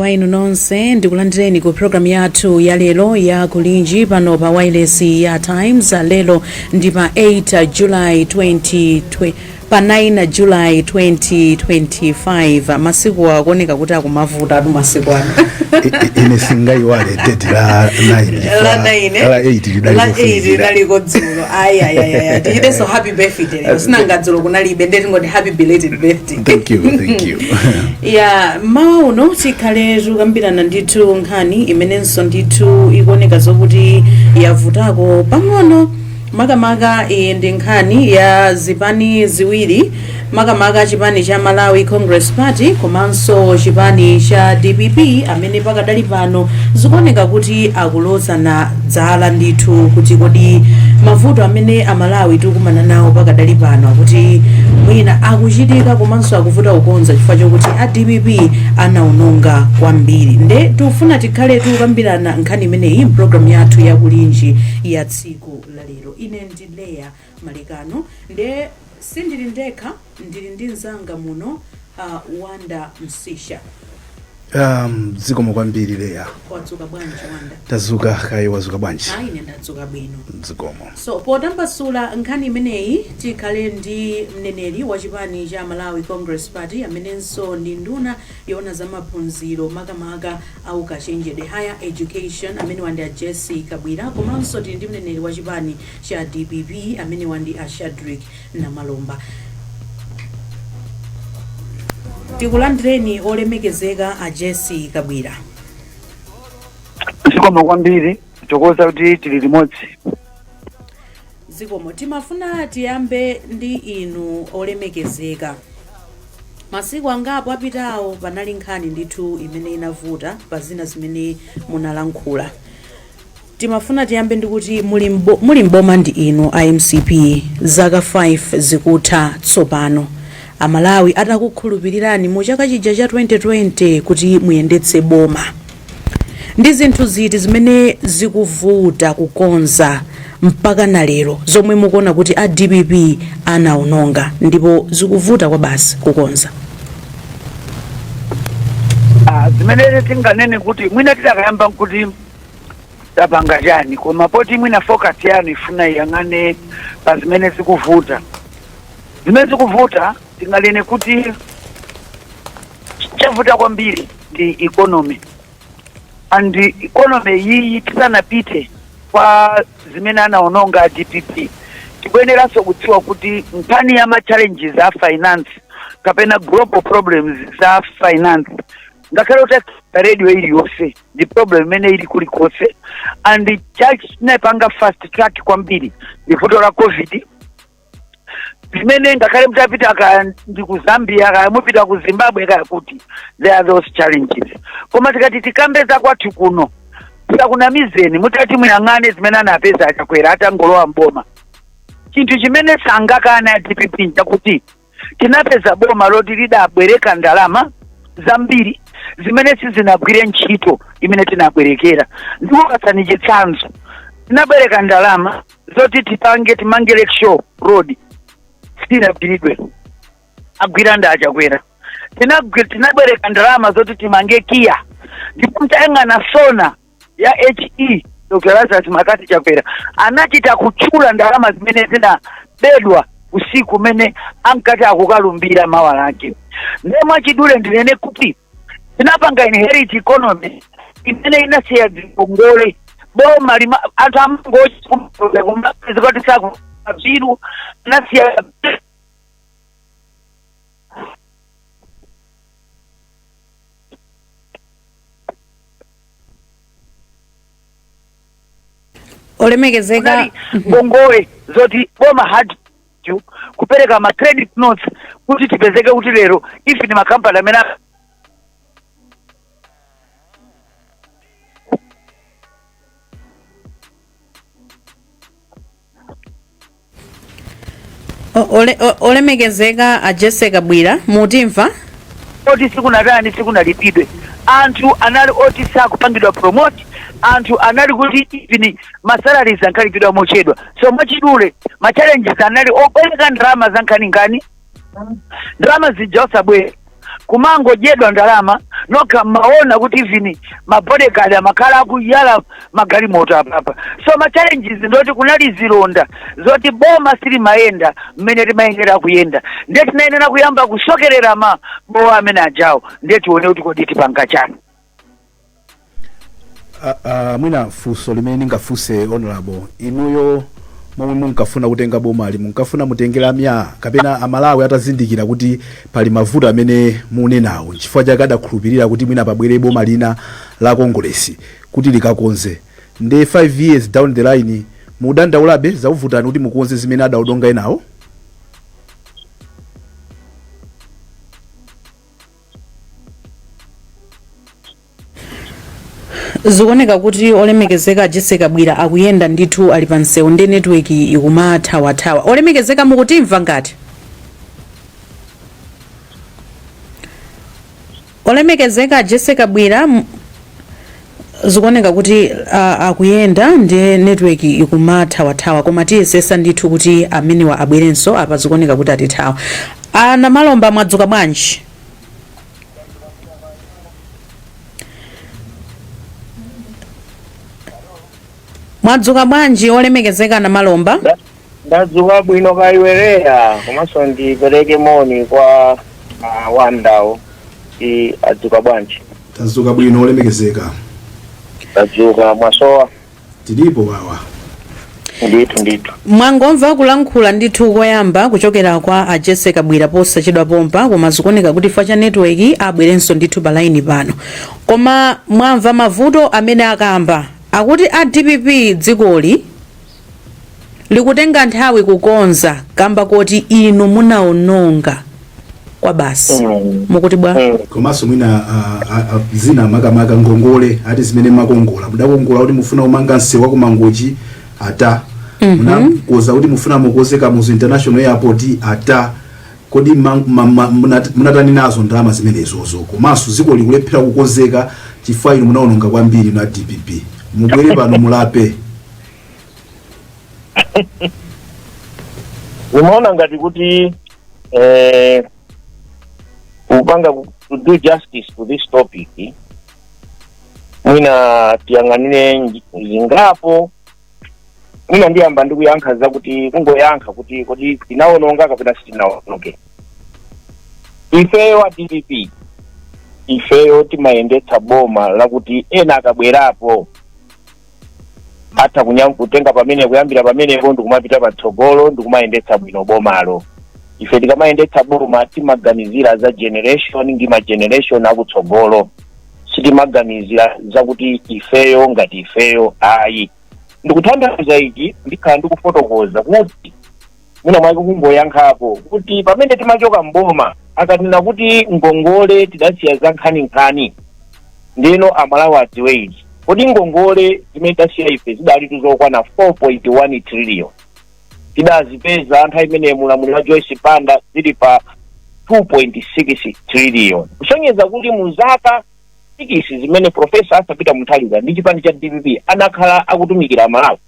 Kwa inu nonse, ndikulandireni ku programu yathu ya lero ya Kulinji pano pa wireless ya Times. Lero ndi pa 8 July 20, pa 9 July 2025. Masiku akuoneka kuti akumavuta atu masiku ano. Ine singayiwale date la 9. La 9. La 8 lidali La 8. kufunikira. Lidaliko dzulo. Ayayayaya, tichitenso happy birthday lero. Sinanga dzulo kunalibe, nde tingoti happy belated birthday. Thank you, thank you. Ya, mmawa uno tikhale tikukambirana ndithu nkhani imenenso ndithu ikuoneka zokuti yavutako pang'ono. Makamaka iyi ndi nkhani ya zipani ziwiri, makamaka chipani cha Malawi Congress Party komanso chipani cha DPP, amene pakadali pano zikuoneka kuti akulozana dzala ndithu kuti kodi mavuto amene Amalawi tikukumana nawo pakadali pano akuti mwina akuchitika komanso akuvuta kukonza chifukwa chokuti a DPP anaononga kwambiri. Nde tikufuna tikhale tikukambirana nkhani imeneyi mpulogalamu yathu ya Kulinji ya tsiku la lero. Ine ndi Leya Malekano, nde sindili ndekha, ndili ndi mzanga muno, Wanda Msisha. Zikomo kwambiri, Leya. Wadzuka bwanji, Wanda? Tazuka kayi, wazuka bwanji? Ayi, ine ndadzuka bwino. Zikomo. So potambasula nkhani imeneyi tikhale ndi mneneri wa chipani cha Malawi Congress Party, amenenso ndi nduna yoona za maphunziro, makamaka aukachenjede, higher education, amene wandi a Jessie Kabwila, komanso tili ndi mneneri wa chipani cha DPP, amene wandi a Shadrick Namalomba. Tikulandireni, olemekezeka a Jessie Kabwila. Zikomo kwambiri, tikuwuza kuti tili limodzi. Zikomo. Timafuna tiyambe ndi inu, olemekezeka. Masiku angapo apitawo panali nkhani ndithu imene inavuta pa zina zimene munalankhula. Timafuna tiyambe ndikuti muli mboma ndi inu a MCP zaka 5 zikutha tsopano, Amalawi atakukhulupirirani mu chaka chija cha 2020 kuti muyendetse boma. Ndi zinthu ziti zimene zikuvuta kukonza mpaka na lero, zomwe mukuona kuti a DPP anaononga ndipo zikuvuta kwa basi kukonza? Zimene tinganene kuti mwina tidakayamba nkuti tapanga chani, koma poti mwina focus yanu ifuna iyang'ane pa zimene zikuvuta, zimene zikuvuta tinganene kuti chavuta kwambiri ndi economy. And economy iyi, tisanapite kwa zimene anaononga a DPP, tikuyeneranso kudziwa kuti nkhani ya ma challenges a finance kapena global problems za finance, ngakhale kuti radio iliyonse, ndi problem imene ili kulikonse. And chinapanga fast track kwambiri ndi vuto la COVID, limene ngakhale mutapita kaya ndi ku Zambia, kaya mupita ku Zimbabwe, kaya kuti, there are those challenges. Koma tikati tikambe za kwathu kuno, tisakunamizeni, mutati muyang'ane zimene anapeza aChakwera atangolowa mboma, chinthu chimene sangakana ya DPP nchakuti tinapeza boma loti lidabwereka ndalama zambiri zimene sizinagwire ntchito imene tinabwerekera. Ndikupatsani chitsanzo: tinabwereka ndalama zoti tipange, timange Lakeshore Road, sinagwiridwe, agwira ndi aChakwera. Tinabwereka ndalama zoti timange KIA, ndipo mtayang'ana SONA ya HE Dr Lazarus McCarthy Chakwera, anachita kutchula ndalama zimene zinabedwa usiku umene ankati akukalumbira mawa lake. Ndiye mwachidule ndinene kuti tinapanga inherit economy imene inasiya zingongole. Boma lima anthu amangokuti sakubiru anasiya. Olemekezeka. Kunali ngongole zoti boma had to kupereka ma credit notes kuti tipezeke kuti lero even makampani amene Olemekezeka a Jessie Kabwila, mutimva? Oti sikunatani, sikunalipidwe. Anthu anali oti sakupangidwa promote, anthu anali kuti even ma salaries ankalipidwa mochedwa. So mwachidule, ma challenges anali obwereka ndalama za nkhaninkhani, ndalama zija osabwera, kumangodyedwa ndalama. Nokha mmaona kuti even mabodyguard amakhala akuyala magalimoto apapa. So ma challenges ndoti kunali zilonda zoti boma silimayenda mmene limayenera kuyenda, ndiye tinayenera kuyamba kusokerera mabowa amene ajawo, ndiye tione kuti kodi tipanga chani. Mwina funso limene ndingafunse, honorable, inuyo momwe munkafuna kutenga bomali, munkafuna mutengera mya kapena Amalawi atazindikira kuti pali mavuto amene munenawo, nchifukwa chake adakhulupirira kuti mwina pabwere boma lina la Kongolesi kuti likakonze? Ndi 5 years down the line, mudandaulabe zakuvutani kuti mukonze zimene adaononga enawo? Zikuoneka kuti olemekezeka Jesse Kabwira akuyenda ndithu, ali pa msewu ndi network ikumathawathawa. Olemekezeka, mukutimva ngati? Olemekezeka Jesse Kabwira, zikuoneka kuti akuyenda ndi network ikumathawathawa, koma tiyesesa ndithu kuti amenewa abwerenso apa. Zikuoneka kuti atithawa. Ana Malomba, mwadzuka bwanji? Mwadzuka bwanji, olemekezeka ana Malomba? Ndadzuka bwino kaiwereya, komanso ndipereke moni kwa wandawo i adzuka bwanji? Tadzuka bwino, olemekezeka. Tadzuka, mwasowa. Tilipo wawa. Ndithu ndithu. Mwangomva kulankhula ndithu koyamba kuchokera kwa a Jesse Kabwira posachedwa pompa, koma zikuoneka kuti chifukwa cha network abwerenso ndithu pa line pano. Koma mwamva mavuto amene akamba, akuti a DPP dzikoli likutenga nthawi kukonza kamba koti inu munaononga kwa basi. Mukuti bwa? Komanso mwina zina, makamaka ngongole, ati zimene makongola, mudakongola kuti mufuna kumanga msewu wa kuMangochi ata, munakoza kuti mufuna mukoze Kamuzu International Airport ata. Kodi munatani nazo ndalama zimenezozo? Komanso dziko likulephera kukonzeka chifukwa inu munaononga kwambiri na DPP. Mubwere pano mulape. Nimaona ngati kuti kupanga to do justice to this topic, mwina tiyang'anire zingapo. Mwina ndiyamba ndikuyankha zakuti kungoyankha kuti kodi tinaononga kapena sitinawononge. Ifeyo a DPP, ifeyo timayendetsa boma lakuti ena akabwerapo atha kutenga pamene kuyambira pamenepo ndikumapita patsogolo ndikumayendetsa bwino bomalo. Ife tikamayendetsa boma timaganizira za generation ndi ma generation akutsogolo, sitimaganizira zakuti ifeyo ngati ifeyo ayi. Ndikutanthauza ichi, ndikhala ndikufotokoza kuti mwina mwake kungoyankhapo kuti pamene timachoka mboma, akanena kuti ngongole tidasiya za nkhaninkhani, ndeno Amalawi adziwe ichi: kodi ngongole zimene tidasiya ife zidali zokwana 4.1 trillion, tidazipeza nthawi imene mulamuliro wa Joyce Banda zili pa 2.6 trillion, kusonyeza kuti mu zaka 6 zimene Professor Arthur Peter Mutharika ndi chipani cha DPP anakhala akutumikira Amalawi,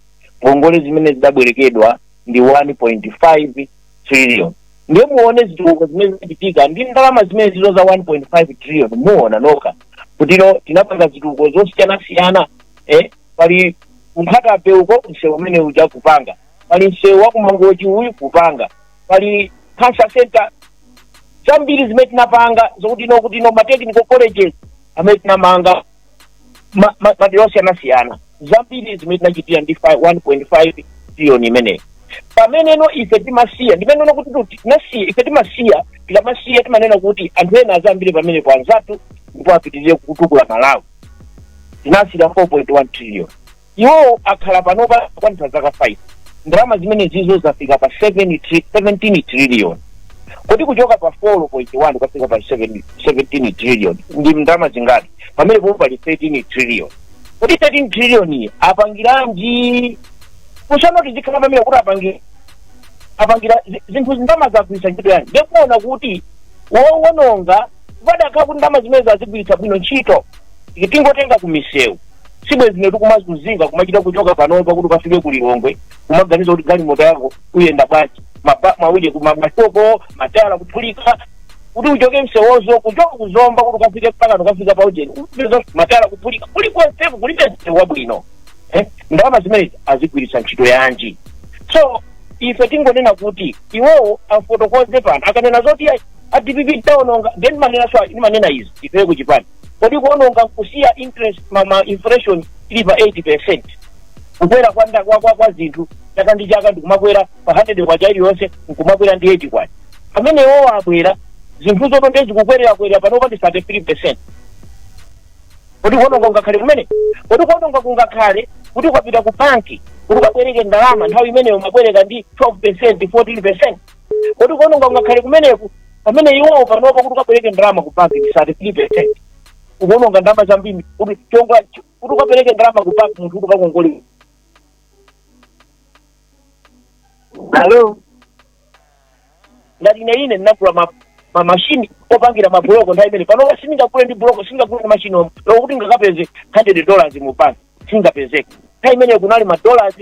ngongole zimene zidabwerekedwa ndi 1.5 trillion. Ndiye muone zitukuko zimene zinachitika ndi ndalama zimene zizo za 1.5 trillion. Muona nokha kutino tinapanga zitukuko zosiyanasiyana. Pali Nkhata Bay uko, msewu umene uja kupanga, pali msewu wa kuMangochi uyu kupanga, pali cancer center, zambiri zimene tinapanga zokuti no kuti no ma technical colleges amene tinamanga madera osiyanasiyana, zambiri zimene tinachitira ndi 1.5 trillion imeneyi. Pameneno ife timasiya, ndimeneno kuti tinasiya, ife timasiya, tikamasiya timanena kuti anthu ena azambiri pamenepo anzathu ndipo apitirire kutukula Malawi. Tinasiyira 4.1 trillion, iwo akhala panopa kwanitsa zaka 5, ndalama zimene zizo zafika pa 17 trillion. Kuti kuchoka pa 4.1 kukafika pa 17 trillion ndi ndalama zingati? Pamenepo pali 13 trillion. Kuti 13 trillion iyi apangiranji? Kusana tizikhala pamene kuti apangira zinthu, ndalama zagwiritsa ntchito yanji? Ndikuona kuti wowononga padakhala kuti ndalama zimene zazigwiritsa bwino ntchito, tingotenga ku misewu, sibwezi zino tikumazunzika kumachita kuchoka panopa kuti ukafike ku Lilongwe, kumaganiza kuti galimoto yako uyenda bwanji, mawiri mashoko matayala kuphulika. Kuti uchoke msewozo, kuchoka kuzomba kuti ukafike mpaka ukafika pa ujeni, upeza matala kuphulika kulikonsepo, kulibe msewu wabwino. Ndalama zimenezi azigwiritsa ntchito yanji? So ife tingonena kuti iwowo afotokoze pano. Akanena zoti a DPP taononga, then manena so imanena izi ifeyo kuchipani: kodi kuononga kusiya interest ma inflation ili pa 80%, kukwera kwa zinthu chaka ndi chaka ndikumakwera pa 100 kwacha iliyonse nkumakwera ndi 80 kwacha, pamene iwowo abwera zinthu zoto ndezikukwerera kwerera, panopa ndi 33%. Kodi kuononga kungakhale kumene? Kodi kuononga kungakhale kuti ukapita ku banki kuti ukabwereke ndalama, nthawi imeneyo umabwereka ndi 12%, 14%? Kodi kuononga kungakhale kumeneku, pamene iwowo panopa kuti ukabwereke ndalama ku banki ndi 33%? Ukuononga ndalama zambiri kuti chonga kuti ukapereke ndalama ku banki, munthu kuti ukakongole. Hello. Ngati ine ndinagula ma mashini opangira mabuloko nthawi imene, panopa sindingagule ndi buloko, sindingagule ndi mashini omwe lokuti ngakapeze $100 mu banki, singapezeke. Nthawi imeneyo kunali ma dollars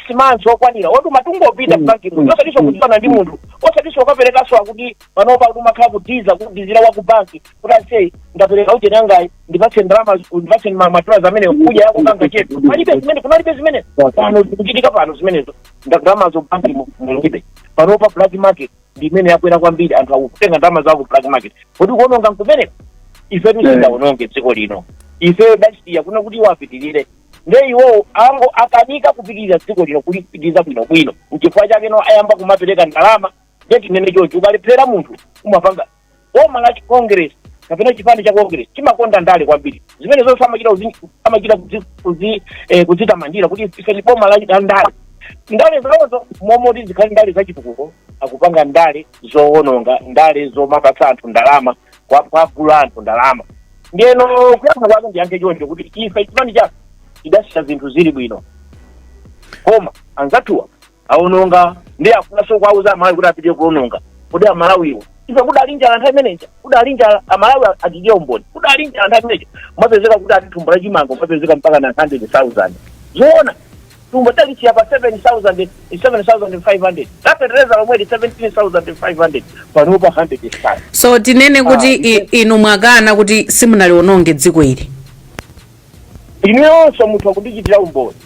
6 months okwanira oti matungopita banki munthu osatinso kudziwana ndi munthu, osatinso ukaperekanso akuti panopa kuti umakhala kudiza kudizira wa ku banki kuti asei ndapereka ujeni angayi, ndipatse ndalama, ndipatse ma dollars ameneyo, kudya yako kanga chetu. Palibe zimene, kunalibe zimene pano zikuchitika pano zimenezo. Ndalamazo banki mulibe panopa, black market ndi imene yakwera kwambiri. Anthu akutenga ndalama zawo ku black market. Kodi kuononga nkumeneko? Ife tisindaononge dziko lino, ife dachitiya kuna kuti iwo apitirire. Nde iwowo ango akanika kupitiriza dziko lino, kulipitiriza bwinobwino, nchifukwa chake no ayamba kumapereka ndalama. Nde tinene chochi, ukalephera munthu umapanga boma la Congress kapena chipani cha Congress chimakonda ndale kwambiri, zimene zonse amachita amachita kuzitamandira kuti ife ndi boma la ndale. Ndale zawozo momoti zikhale ndale zachitukuko, akupanga ndale zowononga, ndale zomapatsa anthu ndalama, kwagula anthu ndalama. Ndiyeno kuyankha kwake ndiyankhe choncho kuti ife chipani chathu tidasiya zinthu zili bwino, koma anzathuwa awononga, ndi afunanso kuwauza Amalawi kuti apite kuwononga. Kodi Amalawiwo, ife kudali njala nthawi imeneja, kudali njala, Amalawi achitire umboni, kudali njala nthawi imeneja. Mwapezeka kuti ati thumba la chimanga mwapezeka mpaka na 100,000. Zoona, thumba talisiya pa 7,000, 7,500, la fetereza lomweli 17,500, panopa 100,000. So tinene kuti inu mwakana kuti simunaliononge dziko ili? Inuyonso munthu akundichitira umboni.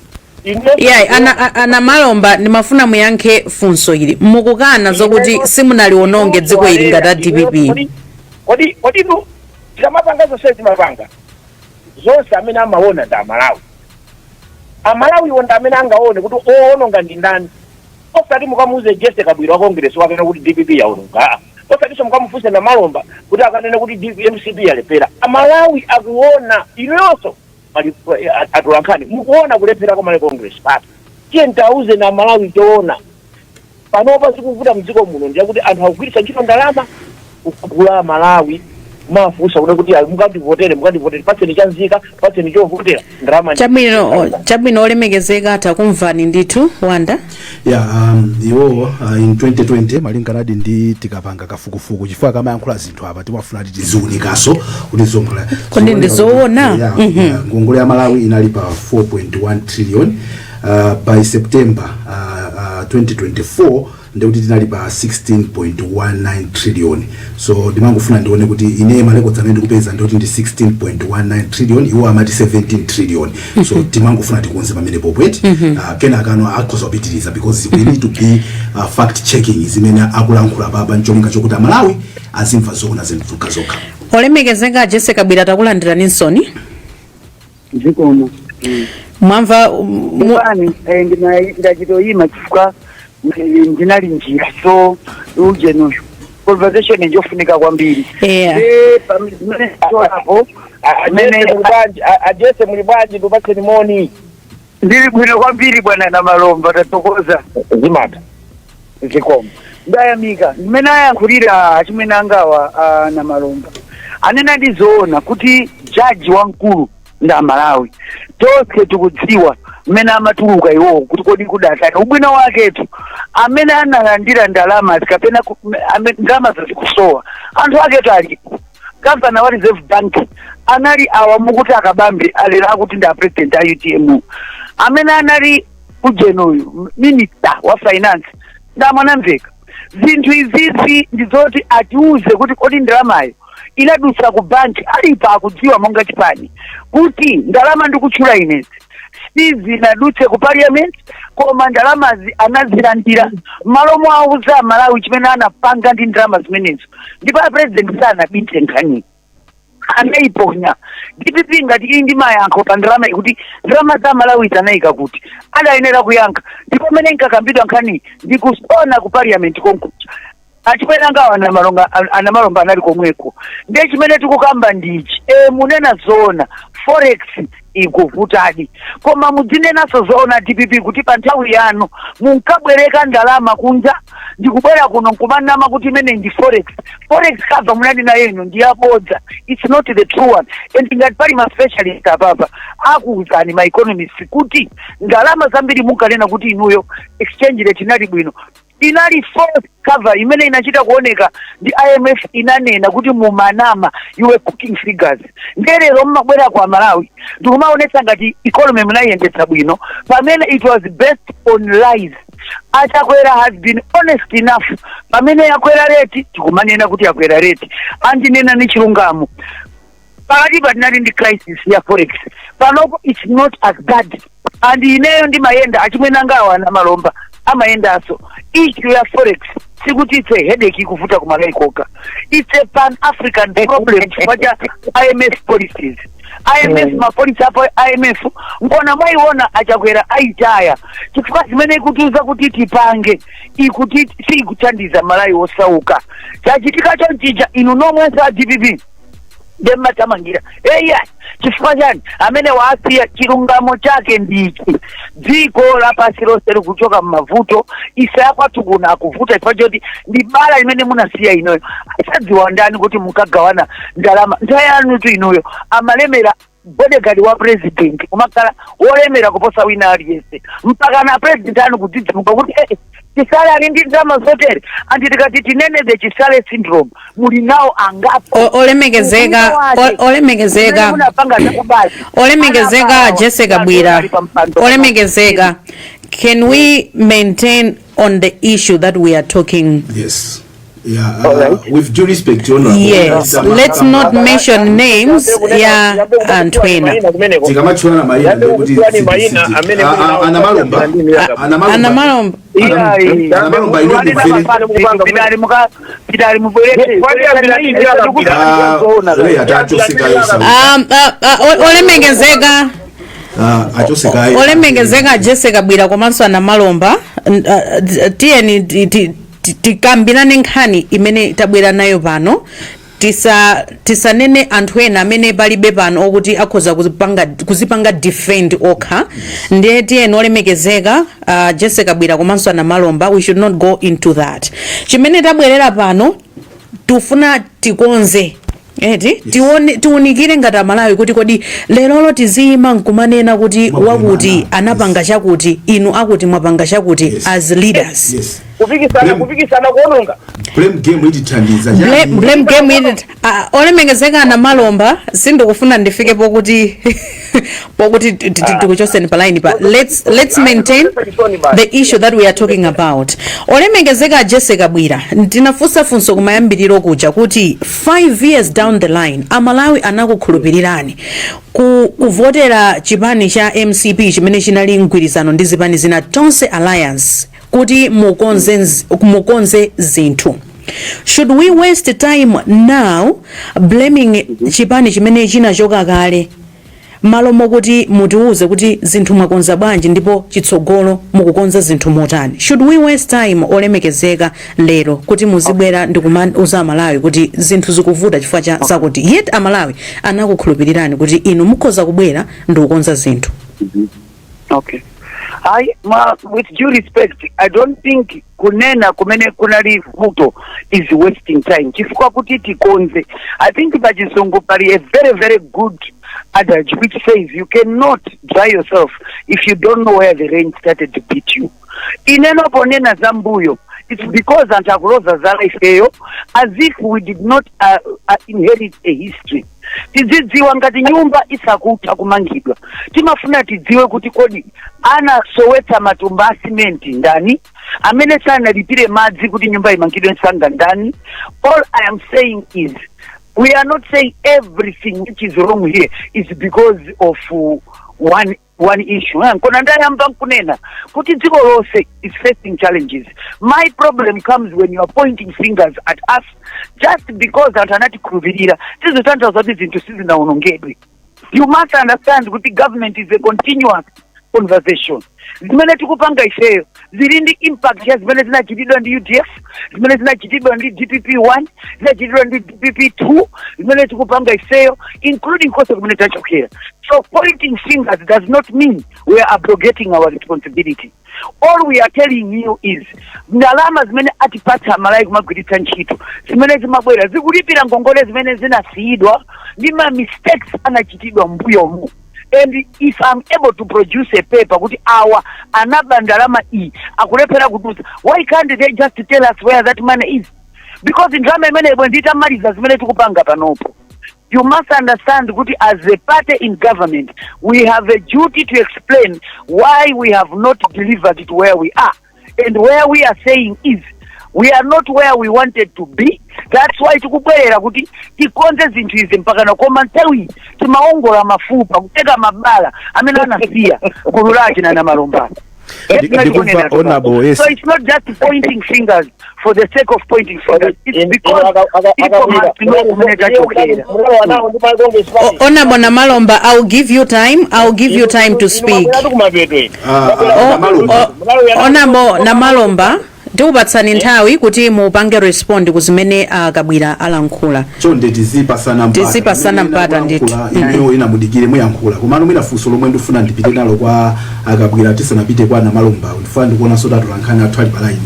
Inuyonso. Iyayi, ana Malomba, ndimafuna muyankhe funso ili. Mukukana zokuti simunaliononge dziko ili ngati a DPP? Kodi nu tikamapanga zonse timapanga zonse, amene amaona ndi Amalawi. Amalawiwo ndi amene angaone kuti owononga ndi ndani, osati mukamuuze Jesse Kabwira wa Congress wakanena kuti DPP yaononga, osatinso mukamufunse na Malomba kuti akanene kuti MCP yalephera. Amalawi akuona, inuyonso pali atolankhani mukuona kulephera kwa Malawi Congress Party. Tiye ntauze na Malawi toona panopa zikuvuta mdziko muno ndiyakuti anthu akugwiritsa ntchito ndalama kugula Malawi, mafunsa kuti ayi, mukandivotere, mukandivotere, patseni chanzika, patseni chovotera, ndalama. Chabwino, chabwino, olemekezeka, takumvani ndithu. Wanda. Ya, iwowo in 2020, malinganadi ndi tikapanga kafukufuku, chifukwa kamayankhula zinthu apa timafuna kuti tiziwunikaso kuti zonkhula Kodi ndi zoona? Yeah, yeah, ngongole ya Malawi inali pa 4.1 trillion by September 2024, ndikuti tinali pa 16.19 trillion. So ndimangofuna ndione kuti ine ma records amene ndikupeza ndikuti ndi 16.19 trillion, iwo amati 17 trillion. So timangofuna tikonze pamene popweti, kenaka ano akhoza kupitiriza, because we need to be fact checking zimene akulankhula papa, ncholinga chokuti Amalawi azimva zoona zinthu zokha zokha. Olemekezeka Jesse Kabwira, takulandiraninso. Zikomo. Mwamva Pani ndachitoyima chifukwa ndinali njira, so ujenuyo conversation njofunika kwambiri. Pamene tonapo Ajese muli bwanji? Ajese muli bwanji? Ndipatseni moni. Ndili bwino kwambiri, bwana na Malomba, tatokoza. Zimata. Zikomo, ndayamika ndimene ayankhulira achimwene angawa na Malomba. Anena ndizoona kuti jaji wamkulu ndi Amalawi tonse. Tikudziwa mmene amatuluka iwowo kuti kodi kudatani. Ubwino waketu amene analandira ndalama kapena ndalama zazikusowa, anthu aketu alipo. Gavana wa Reserve Bank anali awa mukuti akabambe alera akuti ndi a president a UTM. Amene anali kujenuyu minister wa finance ndamwanamveka. Zinthu izizi ndizoti atiuze kuti kodi ndalamayo inadutsa ku banki? Alipa akudziwa monga chipani kuti ndalama ndikutchula inezi sizinadutse ku parliament, koma ndalamazi anazilandira. Malo mwauza Malawi chimene anapanga ndi ndalama zimenezo, ndipo a president sanabitse nkhaniyi, anayiponya. DPP ngati ili ndi mayankho pa ndalama ikuti ndalama za Malawi zanayika kuti, adayenera kuyankha. Ndipo mmene inkakambidwa nkhani ndikusona ku parliament konkuja, achibweranga anamalonga, anamalomba anali komweko. Ndiye chimene tikukamba ndichi: munena zoona, forex ikuvutadi, koma mudzinenanso zoona DPP kuti pa nthawi yanu munkabwereka ndalama kunja ndikubwera kuno nkumanama kuti imene ndi forex. Forex cover munali nayo ino ndi yabodza, it's not the true one. And ngati pali ma specialist apapa, akuwuzani ma economists kuti ndalama zambiri munkanena kuti inuyo exchange rate inali bwino inali false cover imene inachita kuoneka ndi IMF, inanena kuti mumanama, you were cooking figures. Ndelero mmabwera kwa Malawi ndikumaonetsa ngati economy munayiyendetsa bwino pamene it was based on lies. Achakwera has been honest enough. Pamene yakwera rate, tikumanena kuti yakwera rate, andinena ni chilungamo. Pakati patinali ndi crisis ya forex, panopo it's not as bad. And ineyo ndimayenda, achimwene angawo anamalomba amayendanso. Issue ya forex sikuti it's a headache ikuvuta kumalawi koka, it's a pan African problem chifukwa cha IMF policies. IMF, ma policy apo IMF nkona mwayiona Achakwera aitaya, chifukwa zimene ikutiuza kuti tipange ikuti siikuthandiza Malawi wosauka. Chachitika chonchija, inu nomwenso a DPP ndemmathamangira eya. Chifukwa chani amene waasiya? Chilungamo chake ndichi: dziko lapasi lonse likuchoka m'mavuto, ife akwathu kuno akuvuta chifukwa choti ndi bala limene munasiya inuyo. Asadziwa ndani kuti munkagawana ndalama nthawi yanutu inuyo? Amalemera bodyguard wa president kumakhala wolemera kuposa wina aliyense, mpaka na president anu kudzidzimuka kuti Chisale ali ndi ndalama zotere. Anti tikati tinene the Chisale syndrome, muli nawo angapo. Olemekezeka, olemekezeka, munapanga zakubazi. Olemekezeka Jessica Bwira, olemekezeka, can we maintain on the issue that we are talking? Yes, yeah. All right. With due respect, Honorable, Yes, let's not mention names ya anthu ena. Tikamatchulana mayina ndikuti mayina amene anamalomba, anamalomba. Anamalomba. Anamalomba, inu mubvere. Pitali mubweretse. Leya achosekayo. Olemekezeka, Achosekayo. Olemekezeka Jessica Bwira komanso anamalomba, tiyeni tikambirane nkhani imene tabwera nayo pano. Tisanene anthu ena amene palibe pano okuti akhoza kuzipanga defend okha. Ndiye tiyeni, olemekezeka Jessica Bwira komanso anamalomba, we should not go into that. Chimene tabwerera pano, tufuna tikonze eti, tione, tiunikire ngati Amalawi kuti kodi lerolo tiziyima nkumanena kuti wakuti anapanga chakuti, inu akuti mwapanga chakuti, as leaders? Kupikisana, kupikisana kuononga. Blame game itithandiza Blame, blame game it. Olemekezeka anamalomba, sindikufuna ndifike pokuti tikuchoseni pa line pa. Let's maintain the issue that we are talking about. Olemekezeka Jessica Bwira, ndinafunsa funso kumayambiriro kuja kuti 5 years down the line, Amalawi anakukhulupirirani kuvotera chipani cha MCP chimene chinali mgwirizano ndi zipani zina, Tonse Alliance, kuti mukonze zinthu. Should we waste time now blaming chipani chimene chinachoka kale, malo mokuti mutiuze kuti zinthu mwakonza bwanji ndipo chitsogolo mukukonza zinthu motani? Should we waste time, olemekezeka, lero kuti muzibwera ndi kumauza Amalawi kuti zinthu zikuvuta chifukwa cha zakuti, yet Amalawi anakukhulupirirani kuti inu mukhoza kubwera ndi kukonza zinthu? Okay, I, ma, with due respect, I don't think kunena kumene kunali vuto is wasting time, chifukwa kuti tikonze, I think pachizungu pali a very very good adage which says you cannot dry yourself if you don't know where the rain started to beat you. Ineno ponena za mbuyo, it's because anthu akuloza zala ifeyo as if we did not inherit a history. Tidzidziwa ngati nyumba isakutha kumangidwa, timafuna tidziwe kuti kodi anasowetsa matumba a simenti ndani. Amene sanalipire madzi kuti nyumba imangidwe msanga ndani? All I am saying is, we are not saying everything which is wrong here is because of one issue. Kona ndayamba nkunena kuti dziko lonse is facing challenges. My problem comes when you are pointing fingers at us just because anthu anatikhulupirira. Tizitanthauza kuti zinthu sizinawonongedwe. You must understand kuti government is a continuous conversation. Zimene tikupanga ifeyo zili ndi impact ya zimene zinachitidwa ndi UDF, zimene zinachitidwa ndi DPP 1, zinachitidwa ndi DPP 2, zimene tikupanga ifeyo, including konse kumene tachokera. So pointing fingers does not mean we are abrogating our responsibility. All we are telling you is, ndalama zimene atipatsa Amalawi kumagwiritsa ntchito, zimene zimabwera, zikulipira ngongole zimene zinasiyidwa ndi ma mistakes anachitidwa mbuyomu. And if I'm able to produce a paper kuti awa anaba ndalama iyi, akulephera kudutsa, why can't they just tell us where that money is? Because ndalama imene ibwe nditamaliza zimene tikupanga panopo. You must understand kuti as a party in government, we have a duty to explain why we have not delivered to where we are. And where we are saying is, we are not where we wanted to be. That's why tikubwerera kuti tikonze zinthu izi mpakana. Koma nthawi timaongola mafupa, kuteka mabala amene anasiya gulu lake na Namalomba. Ndikumva, Honorable, yes. So it's not just pointing fingers for the sake of pointing fingers. It's because people must know kumene tachokera. Honorable Namalomba, I'll give you time. I'll give you time to speak. Namalomba. Honorable Namalomba, ndikupatsani nthawi kuti mupange respond ku zimene Akabwira alankhula. Chonde, tizipasana mpata. Tizipasana Imene mpata ndithu. inakulankhula, inuyo inamudikire, muyankhula. Komano mwina funso lomwe ndifuna ndipite nalo kwa Akabwira tisanapite kwa Namalomba, ndifuna ndikuonanso tatolankhani athu ali pa line.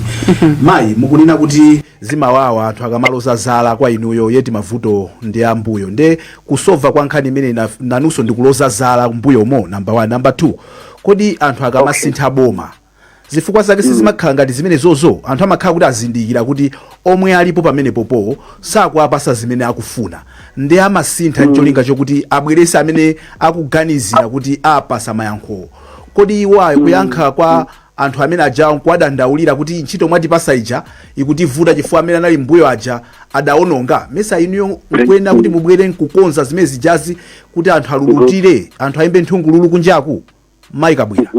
Mayi, mukunena kuti zimawawa anthu akamaloza zala kwa inuyo, yeti mavuto ndi ambuyo. Nde kusova kwa nkhani imene nanunso ndikuloza zala mbuyomo, number one. Number two, kodi anthu akamasintha boma, zifukwa zake sizimakhala ngati zimene zozo? Anthu amakhala kuti azindikira kuti omwe alipo pamenepopo sakuapasa zimene akufuna, ndi amasintha cholinga chokuti abwerese amene akuganizira kuti apasa mayankho. Kodi iwayo kuyankha kwa anthu amene aja nkuwadandaulira kuti ntchito mwatipasa ija ikutivuta chifukwa amene anali mbuyo aja adaononga, mesa inuyo nkuyenera kuti mubwere nkukonza zimene zijazi kuti anthu alulutire, anthu ayimbe nthungululu kunjaku, mayi Kabwira?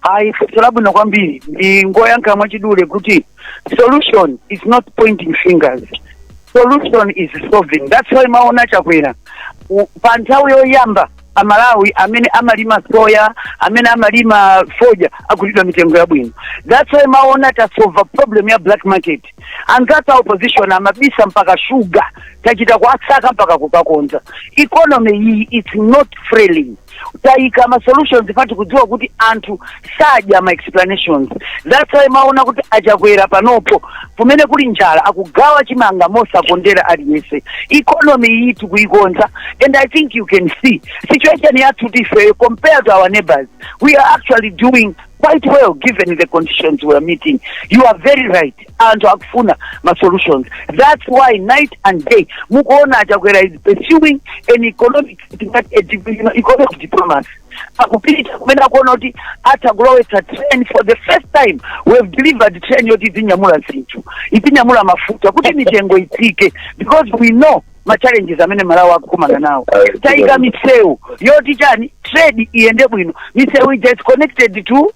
Ayi, funso labwino kwambiri. Ndingoyankha mwachidule kuti solution is not pointing fingers, solution is solving. That's why maona Chakwera pa nthawi yoyamba Amalawi amene amalima soya, amene amalima fodya, agulidwa mitengo yabwino. That's why maona tasolva problem ya black market. Anzathu opposition amabisa mpaka shuga, tachita kuasaka mpaka kukakonza. Economy iyi, it's not failing. Tayika ma solutions pati kudziwa kuti anthu sadya ma explanations. That's why maona kuti Achakwera panopo, kumene kuli njala, akugawa chimanga mosakondera aliyense. Economy iyi tikuikonza, and I think you can see situation yathu ifeyo compared to our neighbors, we are actually doing quite well given the conditions we are meeting. You are very right, anthu akufuna ma solutions. That's why night and day mukuona Achakwera is pursuing an economic economic diplomacy. Akupita kumene akuona kuti atha kulowetsa train. For the first time we have delivered train yoti izinyamula zinthu, izinyamula mafuta kuti mitengo itsike, because we know ma challenges amene Malawi akukumana nawo. Tayika misewu yoti chani, trade iyende bwino. Misewu ija is connected to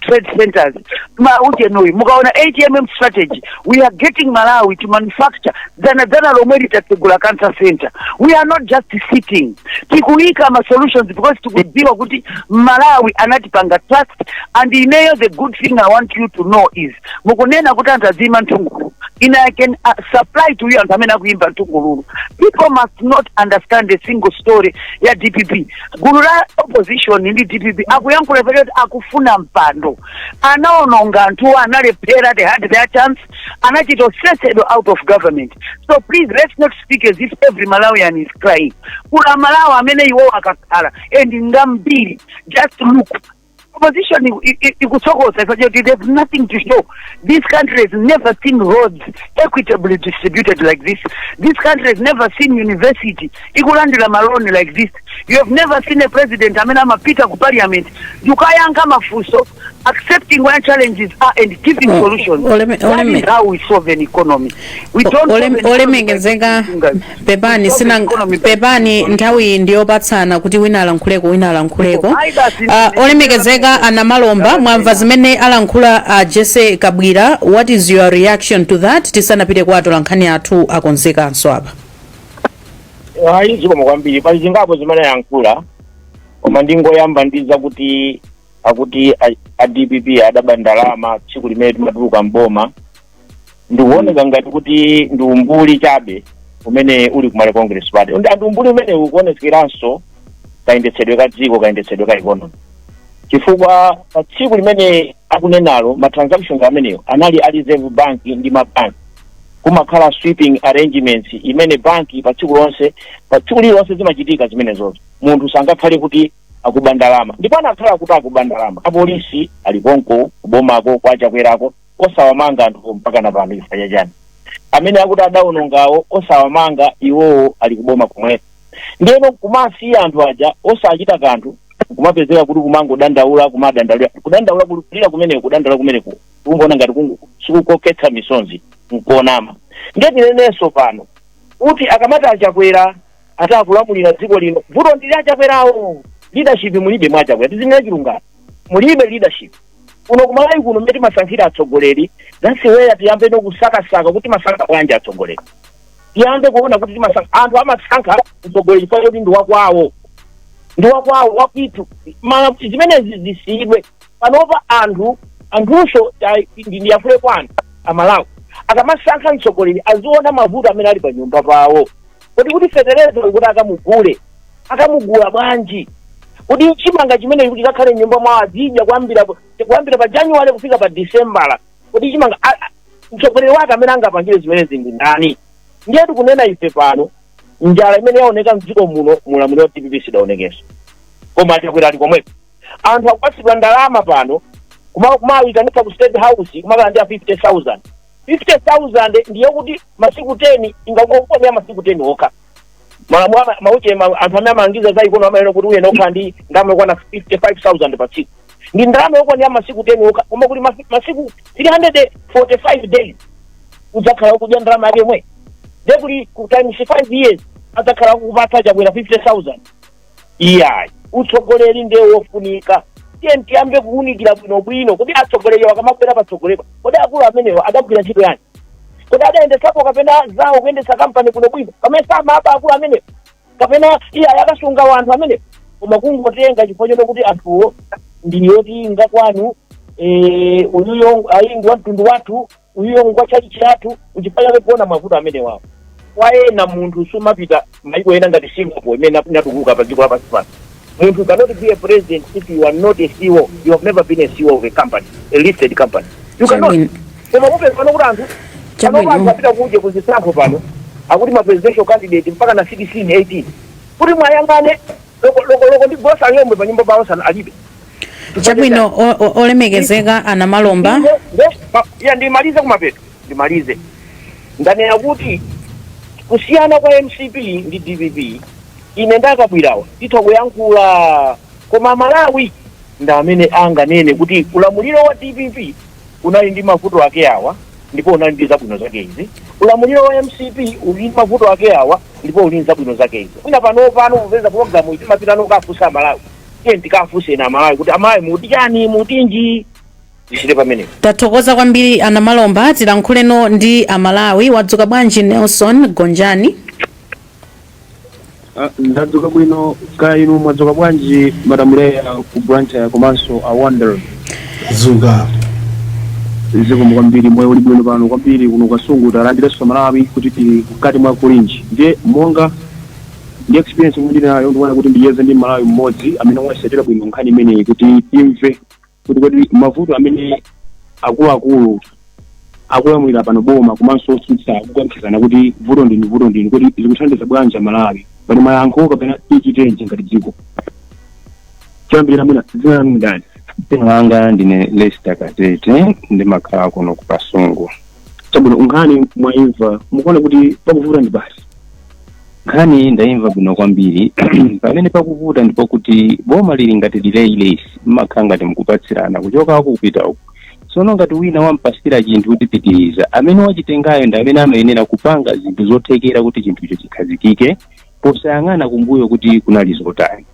trade centers. Ma uchenuyi mukaona ATMM strategy, we are getting Malawi to manufacture. Dzana dzana lomwe litatsegula cancer center. We are not just sitting. Tikuyika ma solutions because tikudziwa kuti Malawi anatipanga trust. And ineyo, the good thing I want you to know is, mukunena kuti anthu aziyimba nthungululu, ine I can supply to you anthu amene akuyimba nthungululu. People must not understand a single story ya DPP. Gulu la opposition ndi DPP akuyankhula kuti akufuna mpando, anaononga anthuwo, analephera. They had their chance, anachita osesedwa out of government. So please, let's not speak as if every Malawian is crying. Kula Malawi amene iwo akakhala and ngambiri. Just look, opposition ikutsokosa ifanye, there's nothing to show. This country has never seen roads equitably distributed like this. This country has never seen university ikulandira ma loan like this. You have never seen a president amene amapita ku parliament ndikukayankha mafunso. Accepting where challenges are and giving solutions. That is how we solve an economy. We don't solve an economy by Olemekezeka, pointing fingers. pepani. We solve an Sina economy by pepani, giving solutions. nthawi ndiyopatsana kuti wina alankhuleko, wina alankhuleko. Ayi basi, Olemekezeka Anamalomba, mwamva zimene alankhula Jesse Kabwira. What is your reaction to that, tisanapite kwa atolankhani athu akonzekanso apa? Ayi, zikomo kwambiri. Pali zingapo zimene ayankhula, koma ndingoyamba ndiza kuti akuti a DPP adaba ndalama tsiku limene timatuluka mboma. Ndikuoneka ngati kuti ndi umbuli chabe umene uli ku Malawi Congress Party. Ndi umbuli umene ukuonekeranso kayendetsedwe ka dziko, kayendetsedwe ka economy, chifukwa pa tsiku limene akunenalo, ma transactions amenewo anali a Reserve Bank ndi mabanki. Kumakhala sweeping arrangements imene banki pa tsiku lonse, pa tsiku lililonse zimachitika zimenezozo. Munthu sangakhale kuti akuba ndalama, ndipo anakhala kuti akuba ndalama, apolisi alikonko kubomako kwachakwerako, osawamanga anthu mpaka na pano. Chifukwa chachani? Amene akuti adawonongawo osawamanga, iwowo ali kuboma komweko. Ndiyeno kumasiya anthu aja osachita kanthu, kumapezeka kuti kumangodandaula, kumadandaula, kudandaula, kulira kumeneko, kudandaula kumeneko, kungoona ngati sikukokhetsa misonzi, nkonama. Ndiye tinenenso pano kuti akamati Achakwera atakulamulira dziko lino, vuto ndili Achakwerawo. Leadership mulibe mwa Achakwera. Tizinena chilungamo, mulibe leadership kuno kuMalawi kuno. Mmene timasankhira atsogoleri, that's where tiyambe nokusakasaka kuti timasankha bwanji atsogoleri. Tiyambe kuona kuti timasankha, anthu amasankha mtsogoleri chifukwa choti ndi wakwawo, ndi wakwawo, wakwitu. Ma zimenezi zisiyidwe panopa. Anthu, anthunso ndiyankhule kwa anthu Amalawi, akamasankha mtsogoleri aziona mavuto amene ali pa nyumba pawo. Kodi kuti fetereza kuti akamugule, akamugula bwanji? Kuti chimanga chimene kuti kakhale nyumba mwawo, azidya kuyambira pa January kufika pa December, kuti chimanga mtsogoleri wake amene angapangire zimenezi ndi ndani? Ndiye tikunena ife pano, njala imene yaoneka mdziko muno mulamuliro wa DPP sidaonekenso, koma Achakwera ali komweko. Anthu akupatsidwa ndalama pano, kumawitanitsa ku State House, kumakalandira 50,000. 50,000 ndiye kuti masiku 10, ingangokuonera masiku 10 okha. Malamulo mauche anthu amene amalangiza za economy amanena kuti uyena okhala ndi ndalama yokwana 55,000 pa tsiku, ndi ndalama yokwanira masiku 10 okha, koma kuli masiku 345 days udzakhala ukudya ndalama yake yomwe. Ndiye kuli ku times 5 years adzakhala kukupatsa Chakwera 50,000. Iyayi, utsogoleri ndiye wofunika. Tiye tiyambe kuwunikira bwinobwino kuti atsogoleri akamabwera patsogolepa, kodi akulu amenewo adagwira ntchito yanji? Kodi adayendesapo kapena zawo kuyendetsa kampani bwinobwino? Pamene samaba akulu amenewo, kapena iye akasunga wanthu amenewo? Koma kungotenga chifukwa chono kuti anthuwo ndiyoti ngakwanu, uyuyo ayi ndi wa mtundu wathu, uyuyo ngwa chalichi chathu, nchifukwa chake kuona mavuto amenewawo kwa ena. Munthu sumapita maiko ena ngati Singapore imene inatukuka pa dziko lapansi pano. Munthu cannot be a president if you are not a CEO, you have never been a CEO of a company, a listed company. You cannot. Koma mupeza pano kuti anthu pano anthu apita kuje kuzisankho pano, akuti ma presidential candidate mpaka na 16, 18, kuti mwayang'ane loko loko loko ndi grocery yomwe pa nyumba pawo sana alibe. Chabwino, olemekezeka Anamalomba. Ya, ndimalize kumapeto, ndimalize. Ndanena kuti kusiyana kwa MCP ndi DPP, ine ndakabwirawa titha kuyankhula, koma Malawi ndi amene anganene kuti ulamuliro wa DPP unali ndi mavuto ake awa ndipo unali ndi zabwino zake izi, ulamuliro wa MCP uli ndi mavuto ake awa ndipo uli ndi zabwino zake izi. Mwina pano pano kupeza programu itimapita nokafunsa Amalawi. Tiye tikafunse na Amalawi kuti Amalawi muti chani, mutinji? Zisire pamenepo. Tathokoza kwambiri, Anamalomba. Tilankhuleno ndi Amalawi. Wadzuka bwanji, Nelson Gonjani? Ah, ndadzuka bwino. Kaya inu mwadzuka bwanji, Madam Leya ku Blantyre komanso a Wonder? Zuka. Zikomo kwambiri. Moyo uli bwino pano kwambiri kuno Kasungu. Talandiranso Malawi kuti tili mkati mwa kulinji. Ndiye monga ndi experience imene ndili nayo, ndikuona kuti ndiyeze ndi Malawi mmodzi amene wasatira bwino nkhani imeneyi kuti timve kuti kodi mavuto amene akuluakulu akulamulira pano boma komanso otsutsa akukankhizana kuti vuto ndinu, vuto ndinu, kuti zikuthandiza bwanji Amalawi? Pali mayankho kapena tichitenji ngati dziko? Choyambirira, mwina dzina lanu ndani? Dzina langa ndine Lester Katete, ndimakhala kuno ku Kasungu. Chabwino, nkhani mwaimva, mukuona kuti pakuvuta ndi pati? Nkhani ndayimva bwino kwambiri. Pamene pakuvuta ndipo kuti boma lili ngati relay race, mmakhala ngati mukupatsirana kuchoka uku kupita uku. Tsono ngati wina wampasira chinthu kuti pitiriza, amene wachitengayo ndi amene amayenera kupanga zinthu zothekera kuti chinthucho chikhazikike, posayang'ana kumbuyo kuti kunali zotani.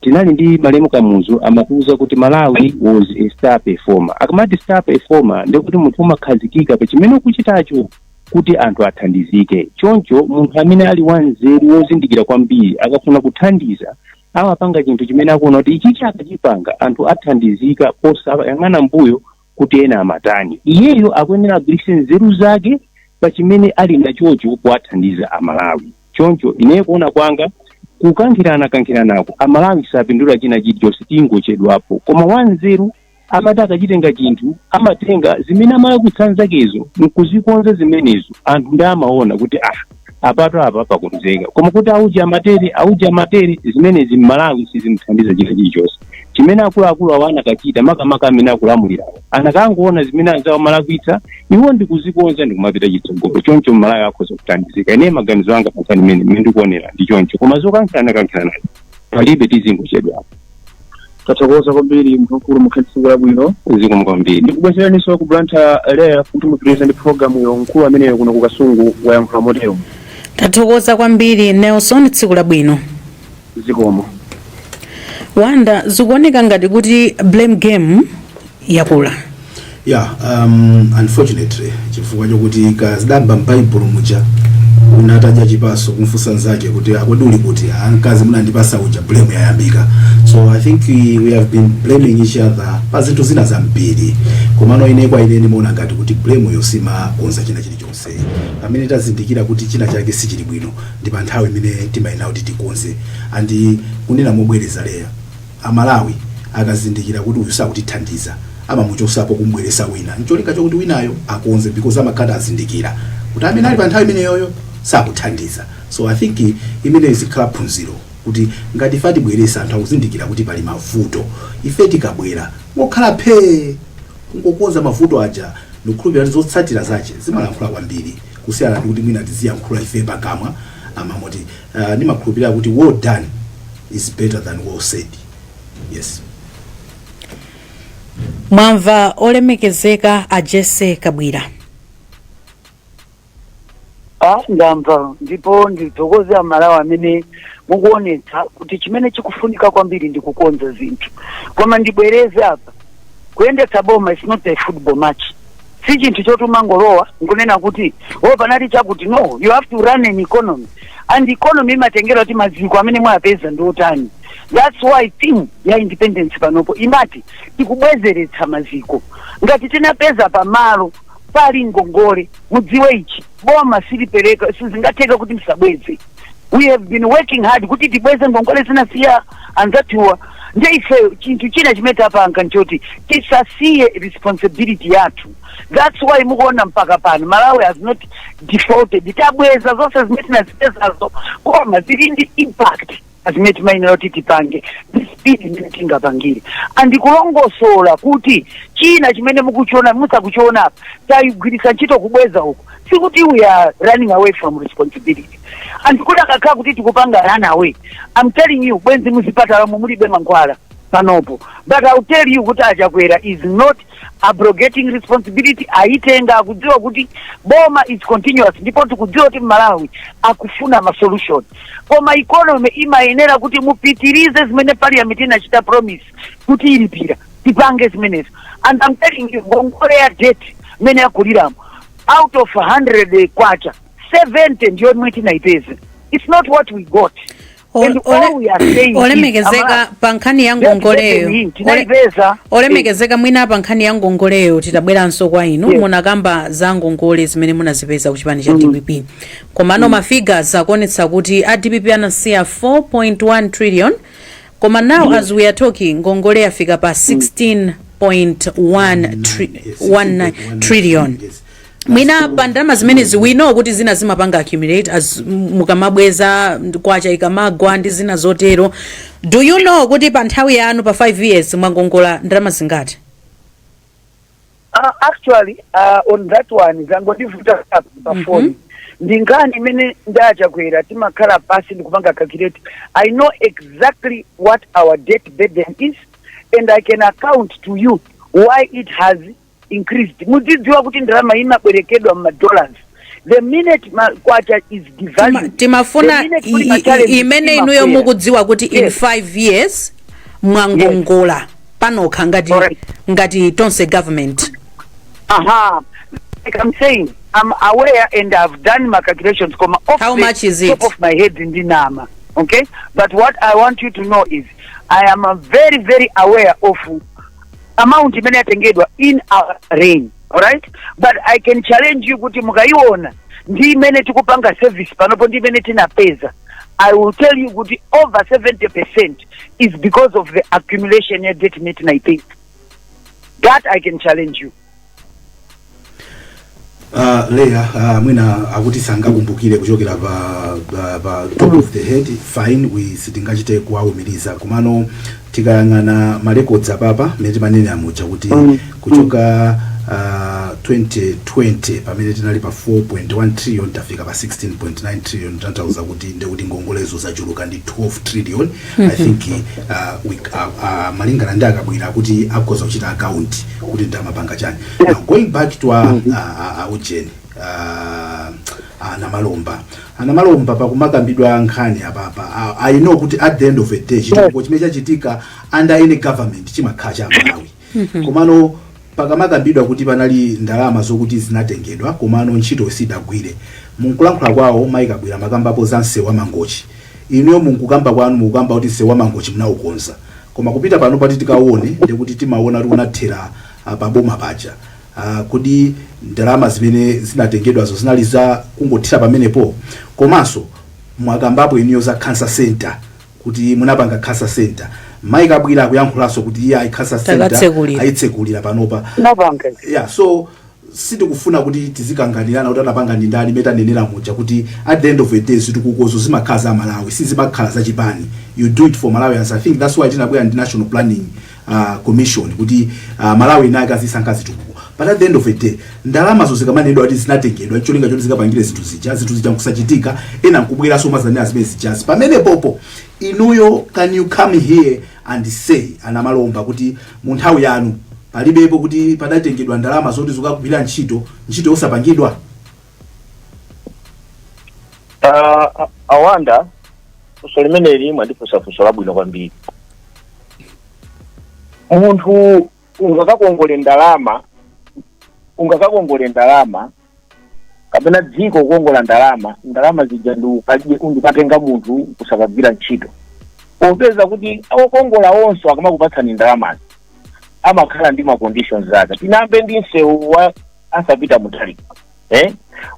Tinali ndi malemu Kamuzu, amatiuza kuti Malawi was a star performer. Akamati star performer, ndikuti munthu umakhazikika pa chimene ukuchitacho kuti anthu athandizike. Choncho munthu amene ali wanzeru, wozindikira kwambiri, akafuna kuthandiza amapanga chinthu chimene akuona kuti ichichi akachipanga anthu athandizika, posayang'ana mbuyo kuti ena amatani. Iyeyo akuyenera agwiritse nzeru zake pa chimene ali nachocho kuwathandiza Amalawi. Choncho ineyo kuona kwanga, kukankhirana kankhiranako Amalawi sapindula china chilichonse, tingochedwapo. Koma wanzeru amati akachitenga chinthu, amatenga zimene amalakwitsa nzakezo nkuzikonza zimenezo, anthu ndi amaona kuti ah, apato apa pakonzeka. Koma kuti auji amatere, auji amatere, zimenezi Mmalawi sizimuthandiza china chilichonse. Chimene akuluakulu awo anakachita, makamaka amene akulamulirawo, anakangoona zimene anzawo amalakwitsa iwo ndikuzikonza ndikumapita chitsogolo. Choncho Mmalawi akhoza kuthandizika. Ine maganizo anga pankhani imene ndikuonera ndi choncho, koma zokankhirana kankhirana palibe, tizingochedwapo. Tathokoza kwambiri, mkulu, mukhale tsiku labwino. Zikomo kwambiri. Ndikubwezeraninso ku Blantyre leya kuti mupitirize ndi programu yo. Mkulu ameneyo kuno ku Kasungu wayankhula motero. Tathokoza kwambiri, Nelson, tsiku labwino. Zikomo. Wanda, zikuoneka ngati kuti blame game yakula. Yeah, unfortunately, chifukwa chokuti kazidamba m'Baibulo muja, wina atadya chipaso kumfunsa nzake kuti akodi uli kuti, "Ah, mkazi munandipasa uja." Blame yayambika. So I think we have been blaming each other pa zinthu zina zambiri. Komano ine, kwa ine, ndimaona ngati kuti blame yo simakonza china chilichonse. Pamene tazindikira kuti china chake sichili bwino, ndi pa nthawi imene timayenera kuti tikonze. And kunena mobwereza leya, Amalawi akazindikira kuti uyu sakutithandiza, amamuchosapo kumbweresa wina ncholinga chokuti winayo akonze, because amakhala azindikira kuti amene ali pa nthawi imeneyoyo sakuthandiza. So I think imeneyo izikhala phunziro kuti ngati ife atibweresa, anthu akuzindikira kuti pali mavuto, ife tikabwera ngokhala phee kungokonza mavuto aja, ndikukhulupirira kuti zotsatira zache zimalankhula kwambiri kusiyana ndi kuti mwina tiziyankhula ife pakamwa. Amamoti ndimakhulupirira kuti well done is better than well said, yes. Mwamva olemekezeka a Jesse Kabwira? Ah, ndamva, ndipo ndithokoze Amalawi amene mukuonetsa kuti chimene chikufunika kwambiri ndi kukonza zinthu. Koma ndibwereze apa, kuyendetsa boma is not a football match. Si chinthu choti umangolowa nkunena kuti o panali chakuti. No, you have to run an economy, and economy imatengera kuti maziko amene mwapeza ndi otani. That's why theme ya independence panopo imati tikubwezeretsa maziko. Ngati tinapeza pamalo pali ngongole, mudziwe ichi, boma silipereka, sizingatheka kuti msabweze. We have been working hard kuti tibweze ngongole zinasiya anzathuwa. Nde ife chinthu china chimene tapanga nchoti tisasiye responsibility yathu. That's why mukuona mpaka pano Malawi has not defaulted. Tabweza zonse zimene tinazipezazo, koma zili ndi impact zimene timayenera kuti tipange ndi speed imene tingapangire. Andikulongosola kuti china chimene mukuchiona, musakuchiona apa, tayigwiritsa ntchito kubweza uku. Sikuti we are running away from responsibility. And kuti akakhala kuti tikupanga run away, I'm telling you, bwenzi muzipatala mulibe mankhwala panopo. But I'll tell you kuti Achakwera is not abrogating responsibility. Aitenga, akudziwa kuti boma is continuous, ndipo tikudziwa kuti Malawi akufuna ma solution. Koma economy imayenera kuti mupitirize zimene parliament inachita promise kuti ilipira, tipange zimenezo. And I'm telling you, ngongole ya debt imene yakuliramo, out of 100 kwacha, 70 ndiyo imwe tinaipeza. It's not what we got. And all we are saying is, Olemekezeka, pa nkhani ya ngongoleyo, tinaipeza. Olemekezeka, mwina pa nkhani ya ngongoleyo titabweranso kwa inu. Yes. Munakamba za ngongole zimene munazipeza ku chipani cha DPP, komano ma figures akuonetsa kuti a DPP anasiya 4.1 trillion, koma now as we are talking ngongole yafika pa 16.1 19 trillion. Yes. Mwina pa ndalama zimene ziwino kuti zina zimapanga accumulate as mukamabweza, kwacha ikamagwa ndi zina zotero, do you know kuti pa nthawi yanu, pa 5 years, mwangongola ndalama zingati? Actually, on that one zangondivuta pa phone. Ndi nkhani imene ndi a Chakwera timakhala pasi ndikupanga calculate. I know exactly what our debt burden is and I can account to you why it has increased. Mudzidziwa kuti ndalama imabwerekedwa mma dollars. The minute kwacha is devalued, Timafuna the minute kuli ma challenges, imene inuyo imakwera. mukudziwa kuti in 5 years mwangongola panokha ngati ngati Tonse government. Aha, like I'm saying, I'm aware and I've done my calculations, koma off How the much is it? top of my head ndinama. Okay, but what I want you to know is I am very very aware of amount imene yatengedwa in our reign, alright? But I can challenge you kuti mukaiona ndi imene tikupanga service panopo ndi imene tinapeza, I will tell you kuti over 70% is because of the accumulation ya debt imene tinaipeza. That I can challenge you. Leya, mwina akuti sangakumbukire kuchokera pa top of the head. Fine, we sitingachite kuwawumiriza, komano tikayang'ana ma records apapa mmene timanena muja kuti kuchoka 2020 pamene tinali pa 4.1 trillion tafika pa 16.9 trillion, tanthauza kuti ndekuti ngongolezo zachuluka ndi 12 trillion. I think malingana ndi akabwera kuti akhoza kuchita account kuti ndamapanga chani. Now, going back to ujeni, anamalomba, pakumakambidwa nkhani apapa, I know kuti at the end of the day chitukuko chimene chachitika under any government chimakhala cha Malawi. Komano pakamakambidwa kuti panali ndalama zokuti zinatengedwa komano ntchito sidagwire, munkulankhula kwawo mayi Kabwira makambapo za msewu wa Mangochi. Inuyo munkukamba kwanu mukukamba kuti msewu wa Mangochi munawukonza, koma kupita pano pati tikaone ndikuti timaona kuti unathera paboma paja. Kodi ndalama zimene zinatengedwazo zinali za kungothera pamenepo? Komanso mwakambapo inuyo za cancer center, kuti munapanga cancer center. Mayi Kabwira akuyankhulanso kuti iye ayi, cancer center Takatsekulira. Ayitsekulira panopa. Napanga. Yeah, so sitikufuna kuti tizikanganirana kuti anapanga ndi ndani. Metanenera muja kuti at the end of the day zitukukozo zimakhala za Malawi, sizimakhala zachipani. You do it for Malawians. I think that's why tinabwera ndi National Planning Commission, kuti Malawi inake azisankha zitukuko. But at the end of the day ndalamazo zikamanenedwa kuti zinatengedwa cholinga choti zikapangire zinthu zija, zinthu zija nkusachitika, ena nkubweranso mazanena zimene zijazi pamene popo, inuyo can you come here and say, anamalomba, kuti mu nthawi yanu palibepo kuti padatengedwa ndalama zoti zikagwira ntchito, ntchito yosapangidwa? Awanda, funso limeneli mwandifunsa funso labwino kwambiri. Munthu ungakakongole ndalama kapena dziko kukongola ndalama, ndalama zija ndikatenga munthu kusakagwira ntchito, popeza kuti okongola onso akamakupatsani ndalamazi amakhala ndi ma conditions ake. Tinambe ndi msewu wa asapita Mutharika, eh?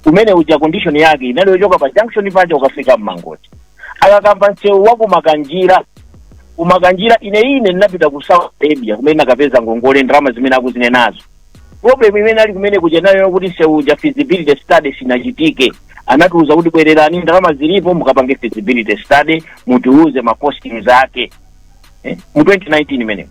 Umene uja condition yake inali yochoka pa junction paja ukafika mMangochi. Akakamba msewu wa kumakanjira, kumakanjira ine ndinapita ku Saudi Arabia kumene nakapeza ngongole, ndalama zimene akuzinenazo. Problem imene ali kumene kuja nayo kuti msewu uja feasibility study sinachitike. Anatiuza kuti bwererani, ndalama zilipo, mukapange feasibility study, mutiuze ma costings ake, eh? Mu 2019 imeneyo.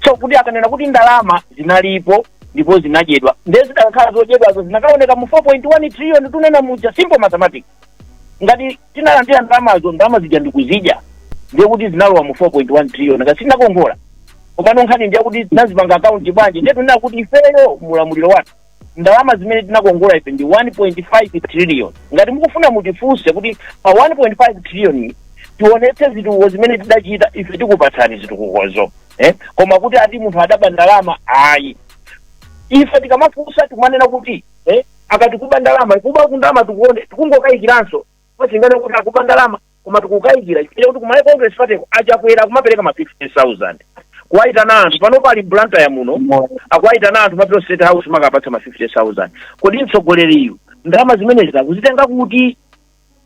So kuti akanena kuti ndalama zinalipo ndipo zinadyedwa, ndiye zidakakhala zodyedwazo zinakaoneka mu 4.1 trillion tunena muja. Simple mathematics. Ngati tinalandira ndalamazo, ndalama zija ndikuzidya, ndiye kuti zinalowa mu 4.1 trillion ngati sitinakongola. Komano nkhani ndiye kuti tinazipanga account bwanji? Ndiye tunena kuti ifeyo mulamuliro wathu ndalama zimene tinakongola ife ndi 1.5 trillion. Ngati mukufuna mutifunse kuti pa 1.5 trillion tionetse zitukuko zimene tidachita ife, tikupatsani zitukukozo, eh? Koma kuti ati munthu adaba ndalama, ayi. Ife tikamafunsa tikumanena kuti, eh, akati kuba ndalama, kuba kundalama tikuone, tikungokayikiranso pasingane kuti akuba ndalama, koma tikukayikira chifukwa kuti ku Malawi Congress Party achakwera kumapereka ma 50,000 kuwayitana anthu. Pano pali Blantyre muno, akuwayitana anthu mapita State House makapatsa ma 50,000. Kodi mtsogoleriyu ndalama zimenezi akuzitenga kuti?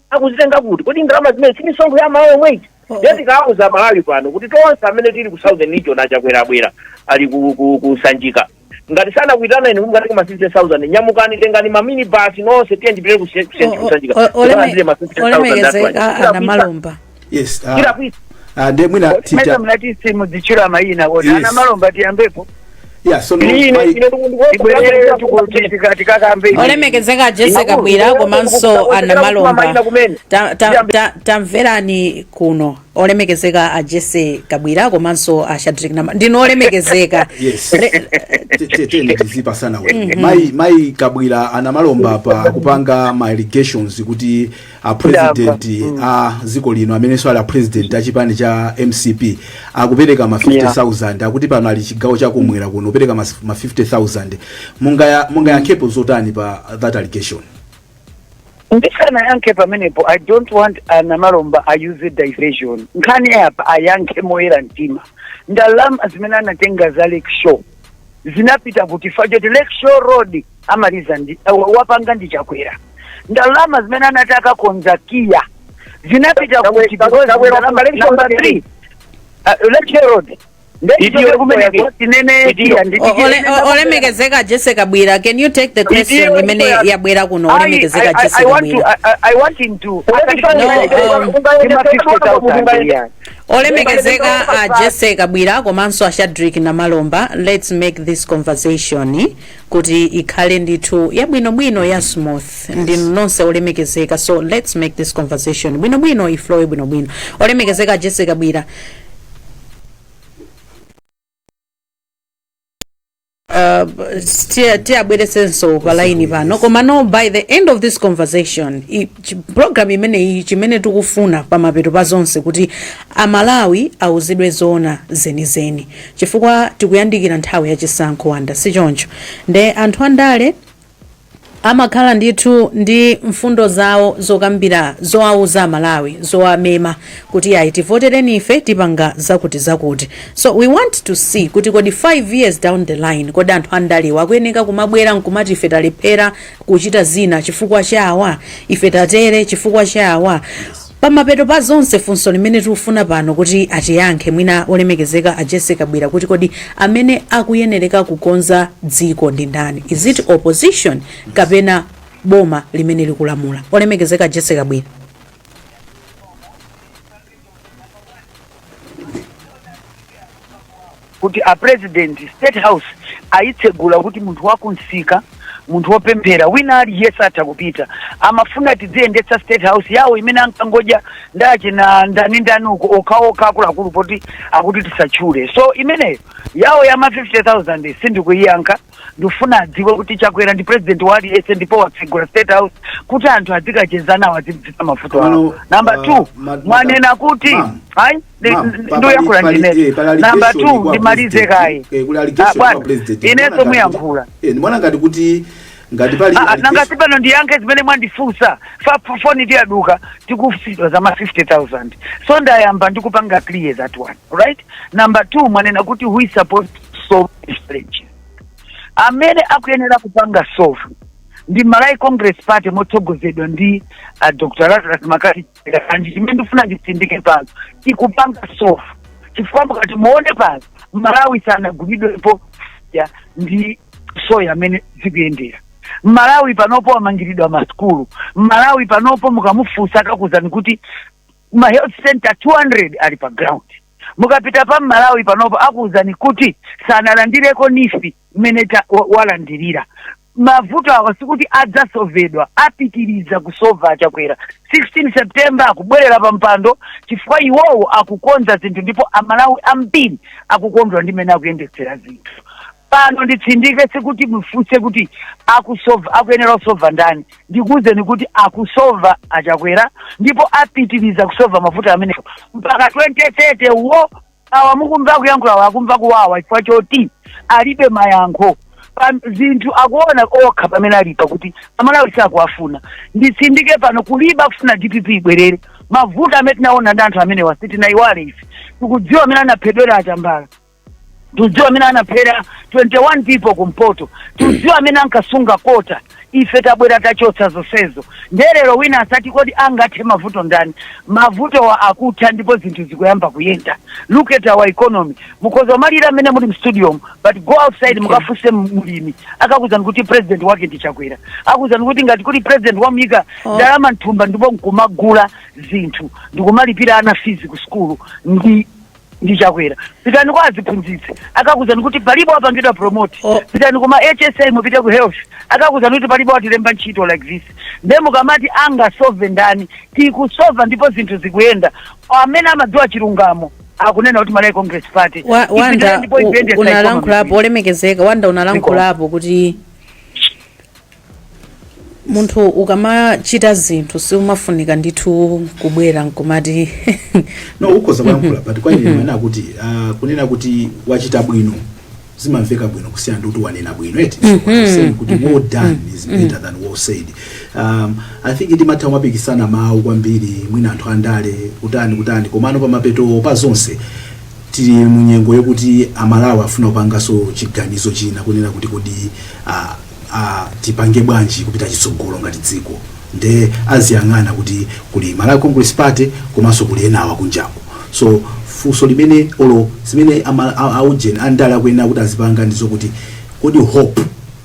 Akuzitenga kuti? Kodi ndalama zimene si misonkho ya Malawi omwe iji? Ndiye tikauza Malawi pano kuti tonse amene tili ku Southern Region, achakwera abwera ali ku Sanjika, ngati sanakuitana inu mungatenge ma 50,000, nyamukani, tengani ma minibus nonse, tiye ndipite ku Sanjika tikalandire ma 50,000. Olemekezeka anamalomba. Yes. Tilakwisa. Ndiye mwina mesa tita mnati simudzichula mayina kodi? Yes. Ana Malomba, tiyambepo. Yeah, so no, Ine ine Ibwerere tikakambe. Olemekezeka Jesse Kabwira komanso Anamalomba, tamverani kuno. Olemekezeka a Jesse Kabwira komanso a Shadrick Nama, ndinu olemekezeka. Yes. Tene tizipasana we mai Kabwira, Anamalomba pa kupanga ma allegations kuti a president a dziko lino, amenenso ali a president a chipani cha MCP, akupereka ma 50,000, akuti pano ali chigawo chakumwera kuno, kupereka ma 50,000. Mungayankhepo zotani pa that allegation? Ndisanayankhe pamenepo, I don't want Anamalomba ayuse diversion. Nkhani apa ayankhe moyera mtima. Ndalama zimene anatenga za Lakeshore zinapita kuti? Fajoti Lakeshore Road amaliza ndi wapanga ndi Chakwera. Ndalama zimene anati akakonza KIA zinapita kuti? Because number three, Lakeshore Road Idiyo. Kumeneko tinene KIA. Olemekezeka Jesse Kabwira, can you take the question imene yabwera kuno, olemekezeka Jesse I want to Kabwira? I want him to No, Ndima 50,000, yeah. Olemekezeka a Jesse Kabwira komanso a Shadrick Namalomba, let's make this conversation kuti ikhale ndithu yabwinobwino, ya smooth. Ndinu nonse olemekezeka, so let's make this conversation bwinobwino, iflowe bwinobwino. Olemekezeka Jesse Kabwira, tiyabweretsenso pa line pano. Komano by the end of this conversation, program imeneyi, chimene tikufuna pamapeto pa zonse kuti Amalawi awuzidwe zoona zenizeni, chifukwa tikuyandikira nthawi yachisankho, wanda sichoncho? Nde anthu andale amakhala ndithu ndi mfundo zawo zokambira, zowauza Amalawi, zowamema kuti ayi, tivotereni ife, tipanga zakuti zakuti. So we want to see kuti kodi 5 years down the line, kodi anthu andalewa akuyeneka kumabwera nkumati ife talephera kuchita zina chifukwa chawa, ife tatere chifukwa chawa? Pamapeto pa zonse, funso limene tikufuna pano kuti atiyankhe mwina olemekezeka a Jesse Kabwira, kuti kodi amene akuyenereka kukonza dziko ndi ndani? Is it opposition kapena boma limene likulamula? Olemekezeka Jesse Kabwira. Kuti a president State House ayitsegula kuti munthu wakunsika, munthu wopemphera, wina aliyense atha kupita. Amafuna tidziyendetsa State House yawo imene ankangodya ndache na ndani ndani uko, okhaokha akuluakulu, poti akuti tisatchule. So imeneyo yawo ya ma 50,000 sindikuyiyankha. Ndifuna adziwe kuti Chakwera ndi president wa aliyense, ndipo watsegula State House kuti anthu adzikacheza nawo, azidzita mavuto awo. Number two, mwanena kuti hayi, ndoyankhula ndine. Number two, ndimalize kaye. Bwana, inenso muyankhula. Ndimona ngati kuti ngati pali Nanga sipano ndiyankhe zimene mwandifunsa? Foni tiyaduka, tikufusidwa za ma 50,000, so ndayamba ndikupanga clear that one, right? Number two, mwanena kuti who is supposed to solve this challenge? Amene akuyenera kupanga solve ndi Malawi Congress Party motsogozedwa ndi Dr Lazarus McCarthy. And chimene ndifuna nditsindike pano, tikupanga solve, chifukwa mukati muone pano, Malawi sanagulidwepo ya ndi soya amene zikuyendera. Malawi panopo amangiridwa masukulu. Malawi panopo mukamufunsa akakuzani kuti ma health center 200 ali pa ground. Mukapita pa Malawi panopo akuwuzani kuti sanalandireko NEEF mmene walandirira. Mavuto awa sikuti adzasovedwa, apitiriza kusova Achakwera 16 September akubwerera pa mpando, chifukwa iwowo akukonza zinthu, ndipo Amalawi ambiri akukondwa ndi mmene akuyendetsera zinthu pano. Nditsindike, sikuti mufunse kuti akusova, akuyenera kusova ndani. Ndikuwuzeni kuti akusova Achakwera, ndipo apitiriza kusova mavuto amenewo mpaka 2030. Wo awa mukumva kuyankhula awa akumva kuwawa chifukwa choti alibe mayankho pa zinthu, akuona okha pamene alipa kuti Amalawi sakuwafuna. Nditsindike pano, kuliba kufuna DPP ibwerere. Mavuto amene tinaona ndi anthu amenewa sitinayiwale. Ife tikudziwa amene anaphedwera Achambala, tudziwa amene anaphera 21 people kumpoto, tudziwa amene ankasunga quota. Ife tabwera, tachotsa zonsezo. Nderero wina asati kodi angathe mavuto ndani? Mavuto akutha ndipo zinthu zikuyamba kuyenda. Look at our economy. Mukhoza malira amene muli mstudio, but go outside, mukafunse mulimi, akakuzani kuti president wake ndi Chakwera. Akuzani kuti ngati kuli president wamuyika ndalama mthumba ndipo nkumagula zinthu ndikumalipira ana fees ku skulu ndi Ndi Chakwera. Pitani kwa aziphunzitsi, akakuzani kuti palibe wapangidwa promote. Oh. Pitani kuma HSA, mupite ku health, akakuzani kuti palibe watilemba ntchito like this. Nde mukamati angasove ndani? Tikusova ndipo zinthu zikuyenda. Amene amadziwa chilungamo akunena kuti Malawi Congress Party ipitire Wanda, ndipo ipende. Unalankhulapo, olemekezeka Wanda, unalankhulapo kuti munthu ukamachita zinthu siumafunika ndithu kubwera nkumati. No, ukhoza kuyankhula, but kwa ine ndimanena kuti kunena kuti wachita bwino zimamveka bwino kusiyana ndi kuti wanena bwino, eti? So I'm saying kuti well done is better than well said. I think timatha kumapikisana mawu kwambiri, mwina anthu andale, kutani kutani, komano pamapeto pa zonse tili munyengo yokuti Amalawi afuna kupanganso chiganizo china, kunena kuti kodi tipange bwanji kupita chitsogolo ngati dziko? Nde aziyang'ana kuti kuli Malawi Congress Party komanso kuli enawa kunjako. So funso limene olo zimene aujeni andale akuyenera kuti azipanga ndizokuti kodi hope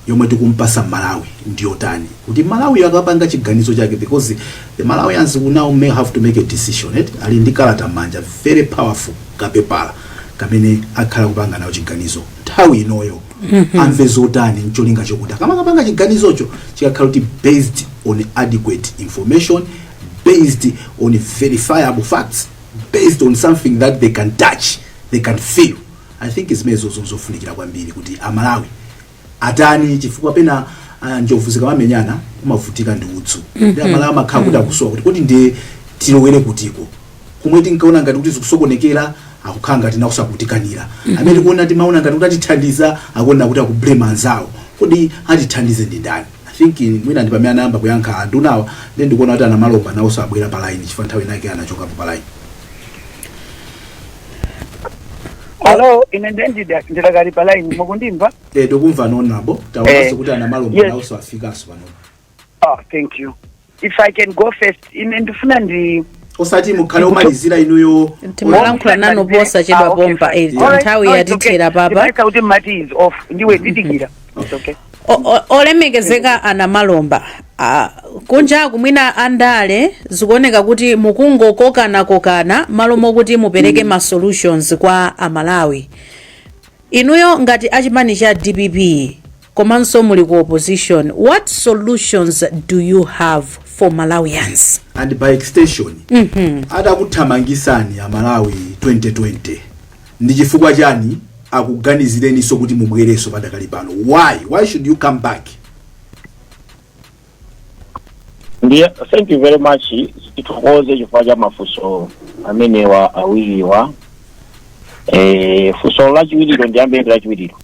yomwe tikumpasa Malawi ndiyotani, kuti Malawi akapanga chiganizo chake, because the Malawians will now may have to make a decision, right? Ali ndi kalata m'manja, very powerful kapepala kamene akhala kupanga nawo chiganizo nthawi inoyo. Amve zotani ncholinga chokuti akamakapanga chiganizocho chikakhala kuti based on adequate information, based on verifiable facts, based on something that they can touch, they can feel? I think zimenezo zofunikira kwambiri kuti Amalawi atani, chifukwa pena njovu zikamamenyana kumavutika ndi udzu. Ndi Amalawi amakhala kuti akusowa kuti kodi ndiye tilowere kutiko, kumwe tinkaona ngati kuti zikusokonekera, akukhala ngati nawo sakutikanira. Amene tikuona, timaona ngati kuti atithandiza, akuona kuti akublame anzawo. Kodi atithandize ndi ndani? I think mwina ndi pamene anayamba kuyankha andunawa. Ndi ndikuona kuti anamalomba nawonso abwera pa line, chifukwa nthawi inake anachokapo pa line. Hello, ine ndendida ndilakali pa line, mukundimva? Eh, tikumva, Honorable. Taonanso kuti anamalomba nawonso afikanso pano. Oh, thank you. If I can go first, ine ndifuna ndi Osati mukhale omalizira inuyo. Timalankhula nanu posachedwa pompa, eh, nthawi yatithera papa. Ndimaika kuti mati is off, ndiwe ndidikira. It's okay. Olemekezeka anamalomba, kunjaku mwina andale zikuoneka kuti mukungokokanakokana malo mokuti mupereke ma solutions kwa Amalawi. Inuyo ngati achipani cha DPP komanso muli ku opposition, what solutions do you have for Malawians? And by extension, atakuthamangisani Amalawi 2020, ndi chifukwa chani akuganizireninso kuti mubwerenso padakali pano? Why should you come back? Ndiye thank you very much. Tithokoze chifukwa cha mafunso amenewa awiriwa. Funso lachiwiriro, ndiyambe ndi lachiwiriro.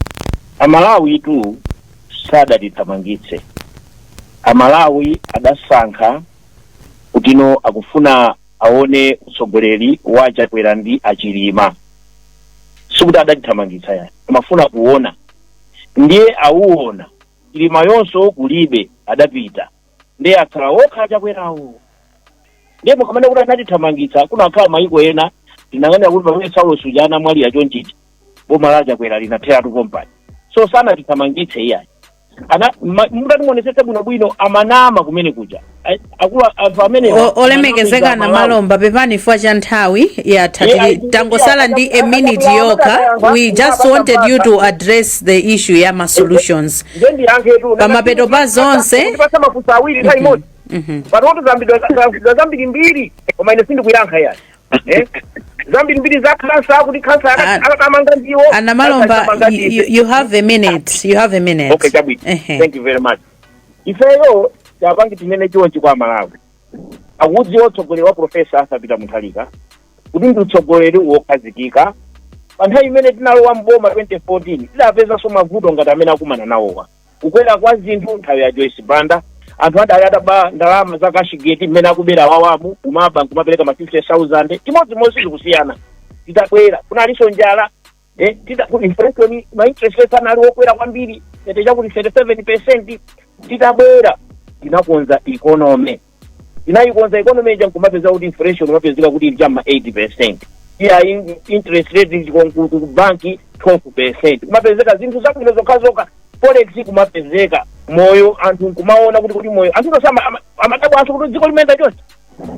Amalawi tu sadatithamangitse. Amalawi adasankha kutino akufuna aone utsogoleri wa Chakwera ndi Achilima. Sikuti adatithamangitsa yani, amafuna kuona, ndiye auona. Chilima yonso kulibe, adapita, ndiye akhala okha Chakwerawo. Ndiye mukamene kuti anatithamangitsa, kunakhala mayiko ena tinang'anira kuti pamene Saulo suja anamwalira chonchiti, boma la Chakwera linatheratu kompani. So sanatithamangitse iyayi. Ana mutati muonesetse bwinobwino, amanama kumene kuja. Akulu anthu amene Olemekezeka Namalomba, pepani chifukwa cha nthawi yatha. Tangosala ndi a minute yokha. We just wanted you to address the issue ya ma solutions. Ndiye ndiyankhetu. Pamapeto pa zonse. Ndipasa mafunso awiri nthawi imodzi. Panotu zambidwa zambirimbiri, koma ine sindikuyankha yani. Zambirimbiri za khansa, kuti khansa akatamanga ndiwo. Anamalomba, you have a minute, you have a minute. Okay, chabwino. Ehe. Thank you very much. Ifeyo tapangi tinene chonchi kwa Malawi: akudziwa utsogoleri wa Professor Arthur Peter Mutharika kuti ndi utsogoleri wokhazikika. Pa nthawi imene tinalowa mboma 2014, tidapezanso mavuto ngati amene akumana nawowa, kukwera kwa zinthu. Nthawi ya Joyce Banda anthu adali ataba ndalama za Cashgate, mmene akubera wawamu, kumaba nkumapereka ma 50,000, chimodzimodzi zikusiyana. Titabwera kunalinso njala, ku inflation, ma interest rates anali wokwera kwambiri, 30 chakuti 37%. Titabwera tinakonza economy, tinayikonza economy ija, nkumapeza kuti inflation umapezeka kuti ili chamma 8%, iya interest rate ku banki 12%, kumapezeka zinthu zabwino zokhazokha, forex kumapezeka, moyo anthu nkumaona kuti moyo anthu tonse amadabwanso kuti dziko limene chonse.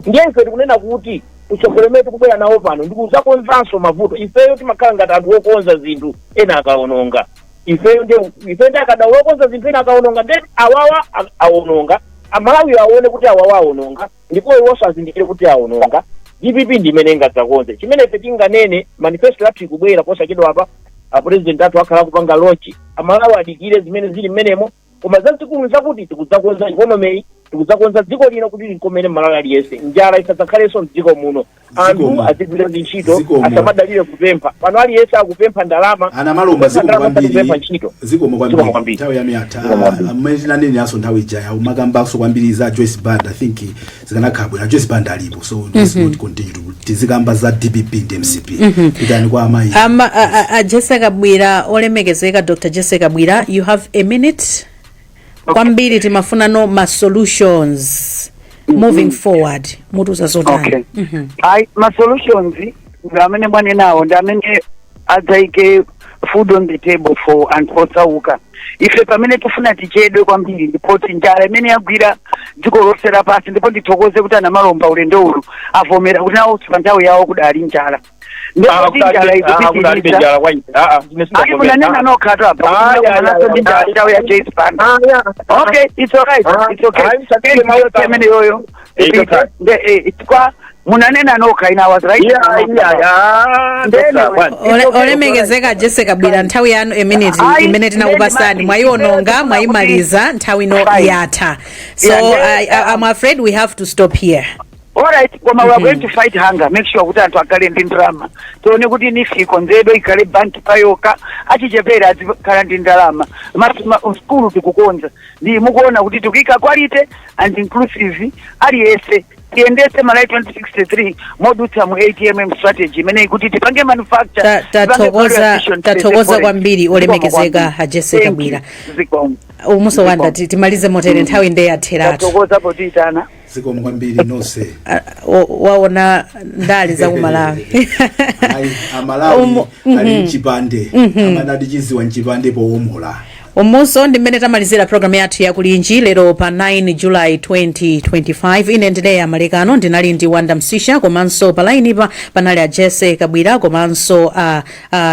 Ndiye ife tikunena kuti Utsogoleri umene tikubwera nawo pano ndikuzakonzanso mavuto. Ifeyo timakhala ngati anthu okonza zinthu ena akaononga. Ifeyo ndi ife ndi akadaulo okonza zinthu ena akaononga. Ndi awawa aononga, Amalawi aone kuti awawa aononga, ndipo iwonso azindikire kuti aononga. DPP ndi imene ingadzakonze. Chimene ife tinganene, manifesto yathu ikubwera posachedwa apa. Apresident athu akhala kupanga launch. Amalawi adikire zimene zili mmenemo. Koma zazikulu zakuti tikudzakonza economy, tikudzakonza dziko lino kuti likomere Malawi aliyense, njala isadzakhalenso mdziko muno, anthu Zikomo. azigwira ntchito, Zikomo. asamadalire kupempha. Pano aliyense akupempha ndalama. Ana Malomba, zikomo Ndalama, kwambiri. kupempha ntchito. Zikomo Zikomo kwambiri. kwambiri. Nthawi yanu yatha. Zikomo kwambiri. Mmene tinaneneranso nthawi ija, umakambanso kwambiri za Joyce Banda. I think zikanakhala bwino Joyce Banda alipo, so let's not continue to tizikamba za DPP ndi MCP. Pitani kwa amayi. Ama, a Jessica Kabwira, olemekezeka Dr Jessica Kabwira, you have a minute. Kwambiri timafuna no ma solutions moving forward. Mutuza zotani? Okay. Ayi, ma solutions ndi amene mwanenawo, ndi amene adzaike food on the table for anthu osauka. Ife pamene tifuna tichedwe kwambiri ndipoti njala imene yagwira dziko lonse lapansi. Ndipo ndithokoze kuti anamalomba ulendo ulu avomera kuti nawo pa nthawi yawo kudali njala, ndipo njala ikupitiriza. Ayi, munanena nokha atu apa kuti ndi njala nthawi ya Joyce Banda. Okay, it's alright, it's okay. Imene yoyo kwa munanena nokha, ine I was right. Olemekezeka Jessica Kabwira, nthawi yanu, a minute Ayi, imene tinakupasani mwayiononga, mwayimaliza, nthawi ino Fine. yatha. So Yeah, I'm afraid we have to stop here. Alright, koma we are going to fight hunger, make sure kuti anthu akhale ndi ndalama. Tione kuti NEEF ikonzedwe, ikhale banki payoka, achichepere azikhala ndi ndalama. Skulu tikukonza, ndi mukuona kuti tikuyika quality and inclusive, aliyense. Tiyendetse Malawi 2063 modutsa mu ATM strategy imene ikuti tipange manufacture. Tathokoza kwambiri, olemekezeka a Jessica Kabwira. Umuso wanda timalize motere, nthawi nde yatheratu. Tathokoza potiyitana. Zikomo kwambiri nonse. Waona ndali za kumalawi. Ayi, Amalawi ali mchipande, amanati chiziwa mchipande powomola. Umunso ndi mmene tamalizira programu yathu yakulinji lero pa 9 July 2025. Ine ndileya Malekano, ndinali ndi Wanda Msisha, komanso pa lainipa panali a Jesse Kabwira komanso a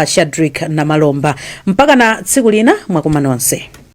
Shadrick Namalomba. Mpaka na tsiku lina, mwakuma nonse.